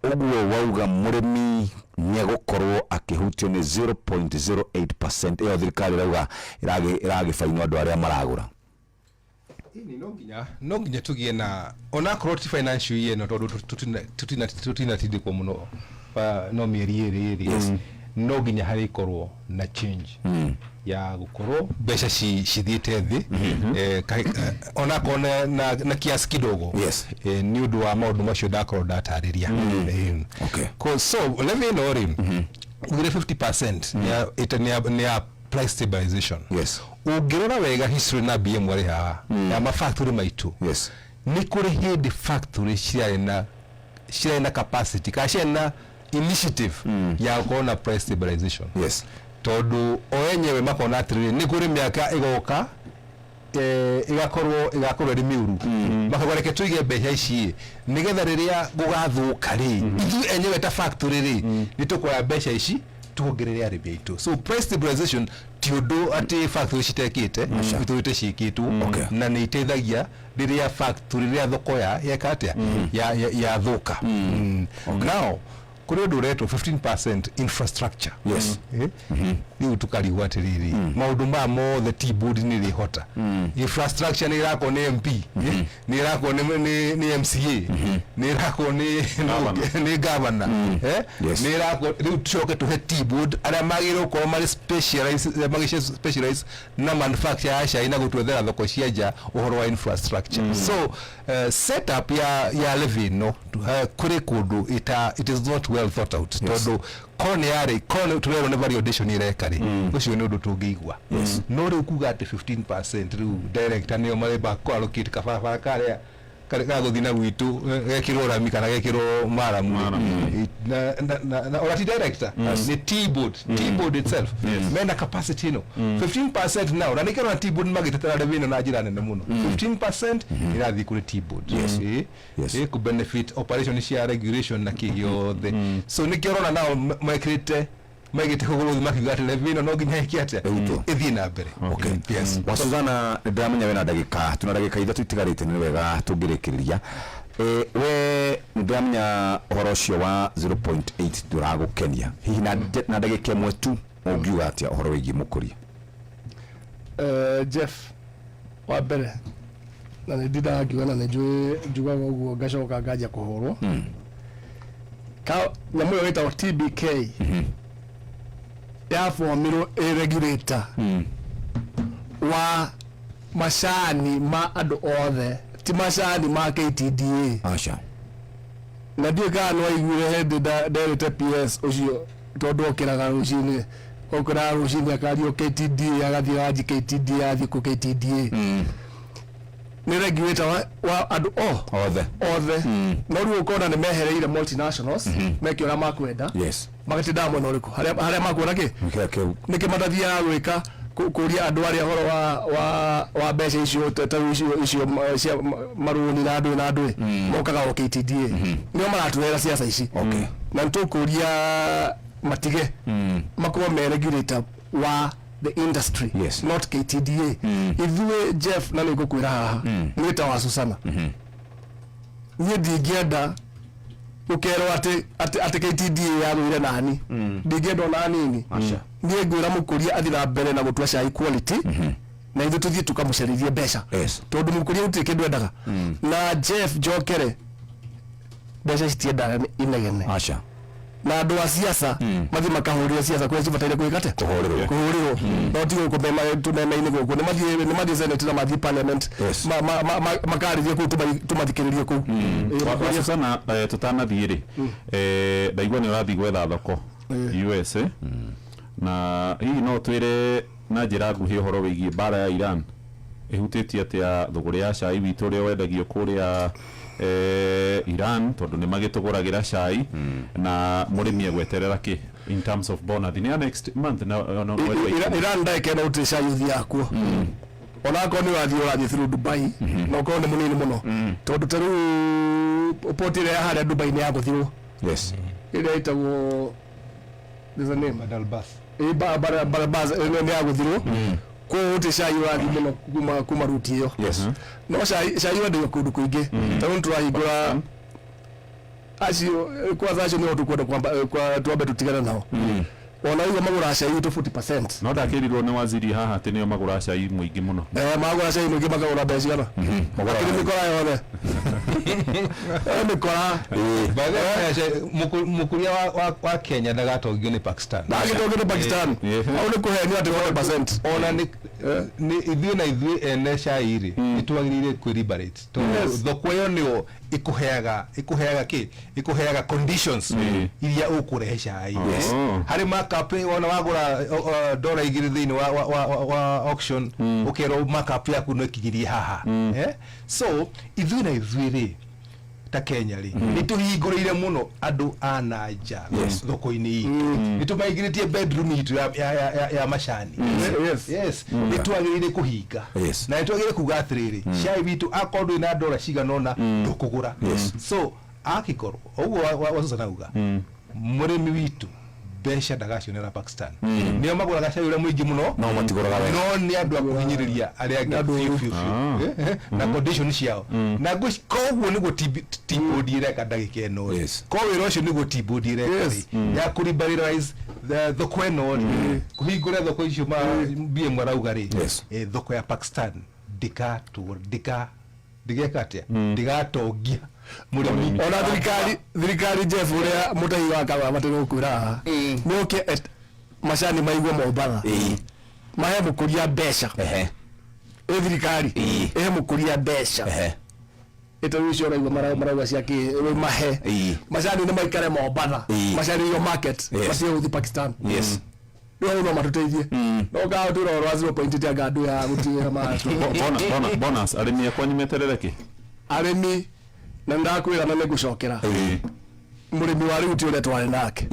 ũguo wauga mũrĩmi nĩ egũkorwo akĩhutio nĩ 0.08% ĩyo thirikari ĩrauga ĩragĩbainwo andũ arĩa maragũra. Ĩni, no nginya tũgĩe na onakorwo ti financial year ĩno, tondũ tũtinatindĩkwo mũno, no mĩeri 2 rĩ, no nginya harĩkorwo na change ya gũkorwo mbeca cithiĩte thĩ, onakorwo na kiasi kidogo, nĩ ũndũ wa maũndũ macio ndakorwo ndatarĩria. So levy ĩno rĩ, ugire 50% nĩ ya price stabilization. Ũngĩrora wega history na BM arĩ haha ya mafactory maitũ, nĩ kũrĩ hĩndĩ factory ciarĩ na capacity kana ciarĩ na initiative ya gũkorwo na price stabilization. Tondũ o enyewe makona atĩrĩrĩ, nĩ kũrĩ mĩaka ĩgoka ĩgakorwo ĩgakorwo ĩrĩ mĩũru, makauga reke tũige mbeca ici nĩgetha rĩrĩa gũgathũka rĩ, ithuĩ enyewe ta factory rĩ, nĩ tũkuoya mbeca ici tuongerere arĩmi aitũ. So price stabilization ti ũndũ atĩ factory citekĩte, itũrĩte ciĩkĩtwo na nĩ iteithagia rĩrĩa factory, rĩrĩa thoko ya yeka atĩa, yathũka. Now kũrĩ ũndũ ũretwo 15% infrastructure. Eh? Rĩu tũkarigwo atĩrĩrĩ, maũndũ maya mothe tea board nĩ ĩrĩhota? Infrastructure nĩ ĩrakwo nĩ MP, eh? Nĩ ĩrakwo nĩ MCA, nĩ ĩrakwo nĩ governor, eh? Nĩ ĩrakwo. Rĩu tũcoke tũhe tea board arĩa magĩrĩirwo gũkorwo marĩ specialize, magĩce specialize na manufacture ya cai na gũtwethera thoko cia nja ũhoro wa infrastructure. So setup ya levy ĩno, kũrĩ kũndũ it is not well thought out, tondũ korwo nĩ yarĩ, korwo nĩ tũrerwo nĩ value addition ĩreka rĩ, ũcio nĩ ũndũ tũngĩigua. No rĩu kuga atĩ 15%, rĩu director nĩo marĩmba kũ allocate kabarabara karĩa karĩ ga gũthiĩ na gwitũ, gekĩrwo rami kana gekĩrwo maramu rĩ. Na ona ti director, nĩ tea board. Tea board itself mena capacity ĩno 15% now, na nĩkĩo na tea board magĩtetera levy ĩno na njĩra nene mũno. 15% ĩrathiĩ kũrĩ tea board ku benefit operation cia regulation na kĩ gĩothe. So nĩkĩo ũrona nao mekĩrĩte maigĩte kũgũrũ thĩ makiuga atĩ levy ĩno no nginya ĩke atĩa, ĩthiĩ na mbere. Yes. Wa Suzana, nĩ ndĩramenya wĩna ndagĩka, tuna ndagĩka 3 itigarĩte, nĩ wega tũngĩrĩkĩrĩria. We nĩ ndĩramenya ũhoro ũcio wa 0.8 ndũragũkenia. Hihi na ndagĩka 1 tu ũngiuga atĩa ũhoro wĩgiĩ mũkũria? Jeff, wa mbere na nĩ ndindaga ngiuga na nĩ njũĩ njugaga ũguo ngacoka nganjia kũhũrwo ka nyamũ ĩyo ĩtagwo TBK yabomirwo ĩ regulator wa macani ma andũ othe, ti macani ma KTDA. Aca. Na ndiũĩ kana nĩwaiguire hĩndĩ nderĩte PS ũcio, tondũ okĩraga rũcinĩ, okĩraga rũcinĩ akario KTDA, agathiĩ wanji KTDA, athiĩ kũ KTDA nĩ regulator wa andũ o othe. Othe. No rĩu ũkona nĩ mehereire multinationals meke ũrĩa makwenda, magatindaga mwena ũrĩkũ harĩa makuona kĩ Kĩrĩa kĩu. Nĩkĩ matathiaga gwĩka kũria andũ arĩa ũhoro wa mbeca icio, ta rĩu icio cia marũni na ndũĩ na ndũĩ, mokaga o KTDA nĩo maratũrehera ciaca ici. Na nĩ tũkũria matige makorwo me regulator wa the industry, not KTDA. Ithuĩ, Jeff, na nĩ ngũkwĩra haha niĩ ta wa Susana, niĩ ndingĩenda gũkerwo atĩ KTDA yagũire nani, ndingĩenda ona hanini. Niĩ ngwĩra mũkũria athiĩ na mbere na gũtua cai quality, na ithuĩ tũthiĩ tũkamũcarĩrie mbeca, tondũ mũkũria gũtirĩ kĩndũ endaga. Na Jeff, njokere, mbeca citiendaga inegene. Aca. Na andũ a siasa mathiĩ makahũrĩre siasa kũrĩa cibataire gwĩka atĩa? Kũhũrĩrwo. Kũhũrĩrwo, no ti gũkũ tũmeme-inĩ gũkũ. Nĩ mathiĩ senate na mathiĩ parliament, makarĩrie kũu, tũmathikĩrĩrie kũu. Wa Susana, tũtanathiĩ rĩ, ndaigua nĩ ũrathiĩ gwetha thoko US, na hihi no twĩre na njĩra nguhĩ ũhoro wĩgiĩ mbara ya Iran ĩhutĩtie atĩa thũgũrĩ ya cai witũ ũrĩa wendagio kũrĩa Iran, tondũ nĩ magĩtũgũragĩra cai, na mũrĩmi egweterera kĩ in terms of bonus nĩ ya next month na mweri wa 10? Iran ndagĩka ĩno gũtirĩ cai ũthiaga kuo, onakorwo nĩ ũrathiĩ through Dubai, na ũkorwo nĩ mũnini mũno, tondũ ta rĩu port ĩrĩa ya harĩa Dubai nĩ yagũthirwo, ĩrĩa ĩtagwo, there's a name. Dalbas. Barabas nĩ yagũthirwo, koguo gũtirĩ cai ũrathiĩ mũno kuma ruti ĩyo. No cai wendagio kũndũ kũingĩ, ta rĩu nĩtũrahingũra acio kwanza, acio nĩo tũkwenda twambe tũtigane nao, ona igua magũraga cai witũ 40%. No ndakĩrirwo nĩ waziri haha atĩ nĩo magũraga cai mũingĩ mũno. Magũra cai mũingĩ, makagũra mbeca cigana? Akĩrĩ mĩkora yothe. Mĩkora. By the way, mũkũria wa Kenya ndagatongio nĩ Pakistan. Ndagĩtongio nĩ Pakistan. Hau nĩ kũhenio atĩ 40%. Ona nĩ ithuĩ na ithuĩ ene cai rĩ, nĩ twagĩrĩire kwĩ liberate, tondũ thoko ĩyo nĩyo ĩkũheaga kĩ, ĩkũheaga conditions iria ũkũrehe cai. Harĩ markup, wona wagũra $2 thĩinĩ wa auction, ũkerwo markup yaku no ĩkinyirie haha. Eh? So ithuĩ na ithuĩ rĩ, Ta Kenya rĩ, nĩ tũhingũrĩire mũno andũ a na nja thoko-inĩ itũ, nĩ tũmaingĩrĩtie bedroom itũ ya macani. Yes, nĩ twagĩrĩire kũhinga na nĩ twagĩrĩire kuga atĩrĩrĩ, cai witũ akorwo ndũrĩ na ndora cigana ũna ndũkũgũra. So akikorwo ũguo wa Susan auga, mũrĩmi witũ mbeca ndagacionera Pakistan, nĩo magũraga cai ũrĩa mũingĩ mũno. No matigũraga wega. No nĩ andũ a kũhinyĩrĩria arĩa angĩ biũ biũ biũ. Na condition ciao na koguo nĩguo tea board ĩreka ndagĩka ĩno rĩ. Ko wĩra ũcio nĩguo tea board ĩreka rĩ, ya kũ-liberalize thoko ĩno rĩ, kũhingũra thoko icio ma BM arauga rĩ, thoko ya Pakistan ndĩgatũra ndĩka ndĩgeka atĩa, ndĩgatongia mũrĩmi. Ona thirikari, Jeff, ũrĩa mũtahi wa kawa matirĩ gũkwĩra haha nĩ ũke macani maigwo Mombatha, mahe mũkũria mbeca. Ĩ thirikari ĩhe mũkũria mbeca ĩtarĩ icio ũraigua marauga cia kĩ mahe macani nĩ maikare Mombatha, macani iyo market matige gũthiĩ Pakistan. Rĩu hau no matũteithie, no kaga twĩra ũhoro wa 0.8 anga andũ ya gũtigĩra matũ. Bonus arĩmi akwanyu meterere kĩ? Arĩmi, na ndakwĩra na nĩngũcokera, mũrĩmi wa rĩu ti ũrĩa twarĩ nake.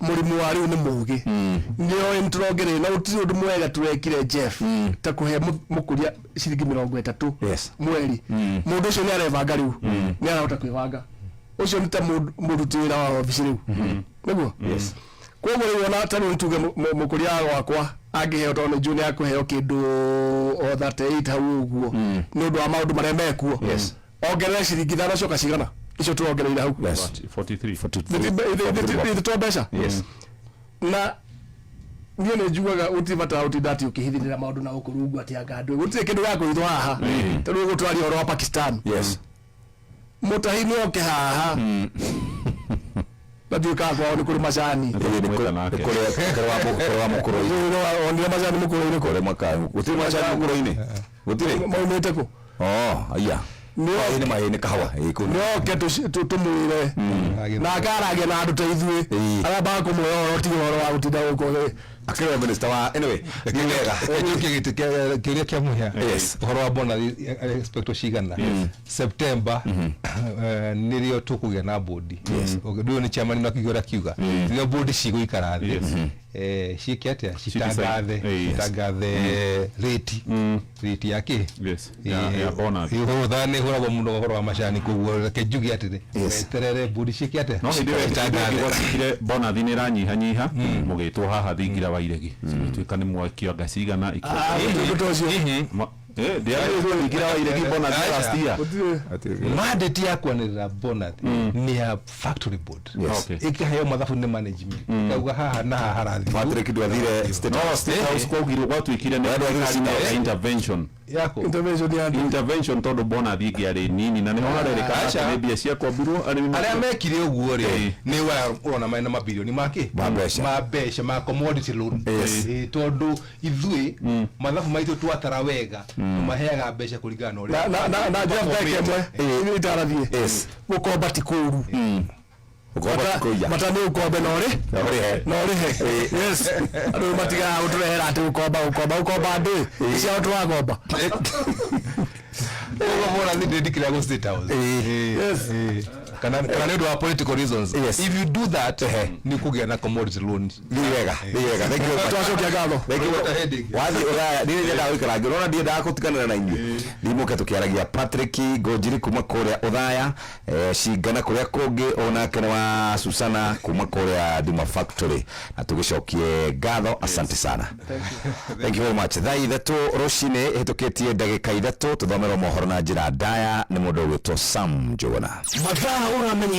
Mũrĩmi wa rĩu nĩ mũgĩ, nĩoĩ nĩtũrongereire na gũtirĩ ũndũ mwega tũrekire, Jeff, ta kũhe mũkũria ciringi 30 mweri. Mũndũ ũcio nĩ arebanga rĩu, nĩ arahota kwĩbanga. Ũcio nĩ ta mũruti wĩra wa obici rĩu nĩguo. Koguo rĩu ona ta rĩu tuge mũkũria wakwa angĩheo, tondũ nĩ njũĩ nĩ akũheo kĩndũ o 38 hau ũguo nĩ ũndũ wa maũndũ marĩa mekuo, ongerere ciringi 5, coka cigana icio tũrongereire hau? 43. Ithe to mbeca. Na niĩ nĩ njugaga gũtirĩ bata wa gũtinda atĩ ũkĩhithĩrĩra maũndũ na gũkũ rungu atĩ anga andũ, gũtirĩ kĩndũ gĩa kũhithwo haha. Ta rĩu gũtwaria ũhoro wa Pakistan, mũtahi nĩ oke haha na ndiũĩ kana kwao nĩ kũrĩ macani. Mwĩta nake. Kũrĩ wa mũkũrũ-inĩ. Onire macani mũkũrũ-inĩ kũ? Kũrĩ mwaka gũtirĩ macani mũkũrũ-inĩ, gũtirĩ. Maumĩte kũ? Oh, aya. Nĩ maĩ nĩ kahawa. Ĩ, kũu. Nĩ oke tũmwĩre na akaragia na andũ ta ithuĩ arĩa ambaga kũmwĩra ũhoro, tiga ũhoro wa gũtinda gũkũ. Akĩrĩ minister wa, anyway, nĩ wega. Njokie gĩtĩ kĩũria kĩa mũhĩa, ũhoro wa bonus expect cigana September, nĩrĩo tũkũgĩa na bodi. Ũndũ ũyũ nĩ chairman na kiuga kiuga nĩrĩo bodi cigũikara thĩ, ciĩke atĩa, citangathe citangathe rate ya kĩ. Yes. Ya bonus. Ũthaa nĩ ĩhũragwo mũno ũhoro wa macani, koguo reke njuge atĩrĩ, weterere bodi ciĩke atĩa. No hĩndĩ ĩyo Citangathe. Gwatuĩkire bonus nĩ ĩranyihanyiha, mũgĩtwo haha thingira wa iregi, cigĩtuĩka nĩ mwakĩanga cigana. Ũndũ ta ũcio. Ndiarĩ thingira wa iregi bonus last year. Mandate ya kwanĩrĩra bonus nĩ ya factory board. Ĩkaheo mathabu nĩ management, ĩkauga haha na haha harathiĩ. Patrick ndwathire State No House. State House kwaugirwo gwatuĩkire nĩ Andũ athire State House. intervention. Yako. Intervention ya andũ. Intervention tondũ bonus ĩngĩarĩ nini na nĩho harerĩkana Aca. atĩ nĩ mbia ciakombirwo arĩmi Arĩa mekire ũguo rĩ, nĩ waya ũrona mena mabirioni makĩ. Ma mbeca. Ma mbeca ma commodity loan. Tondũ ithuĩ mathabu maitũ twatara wega, tũmaheaga mbeca kũringana na ũrĩa Na Jeff, ndagĩka ĩmwe itarathiĩ. Gũkomba ti kũũru. Gũkomba ti kũiya. Bata nĩ ũkombe na ũrĩ Na ũrĩhe. Na ũrĩhe. Yes, andũ matigaga gũtũrehera atĩ gũkomba gũkomba gũkomba, andũ ciao tũrakomba. Koguo bonus ndĩ declare go State House. Kana nĩ ũndũ wa political reasons. If you do that, nĩ kũgĩa na commodity loan. Nĩ wega, nĩ wega. Thank you very much. Twacokia ngatho. Thank you. What a headache. Wathiĩ ũraya niĩ nyendaga gũikara ngĩrona, ndiendaga gũtiganĩra na inyuĩ, ndimũke tũkĩaragia. Patrick Ngũnjiri kuma kũrĩa Ũthaya, Cingana kũrĩa kũngĩ, onake nĩ wa Susana kuma kũrĩa Duma Factory, na tũgĩcokie ngatho. Asante sana, thank you very much. Thaa 3 rũcinĩ ĩhĩtũkĩtie ndagĩka 3, tũthomerwo mohoro na njĩra ndaya nĩ mũndũ ũgwĩtwo Sam Njũgũna. Mathaa ũramenya.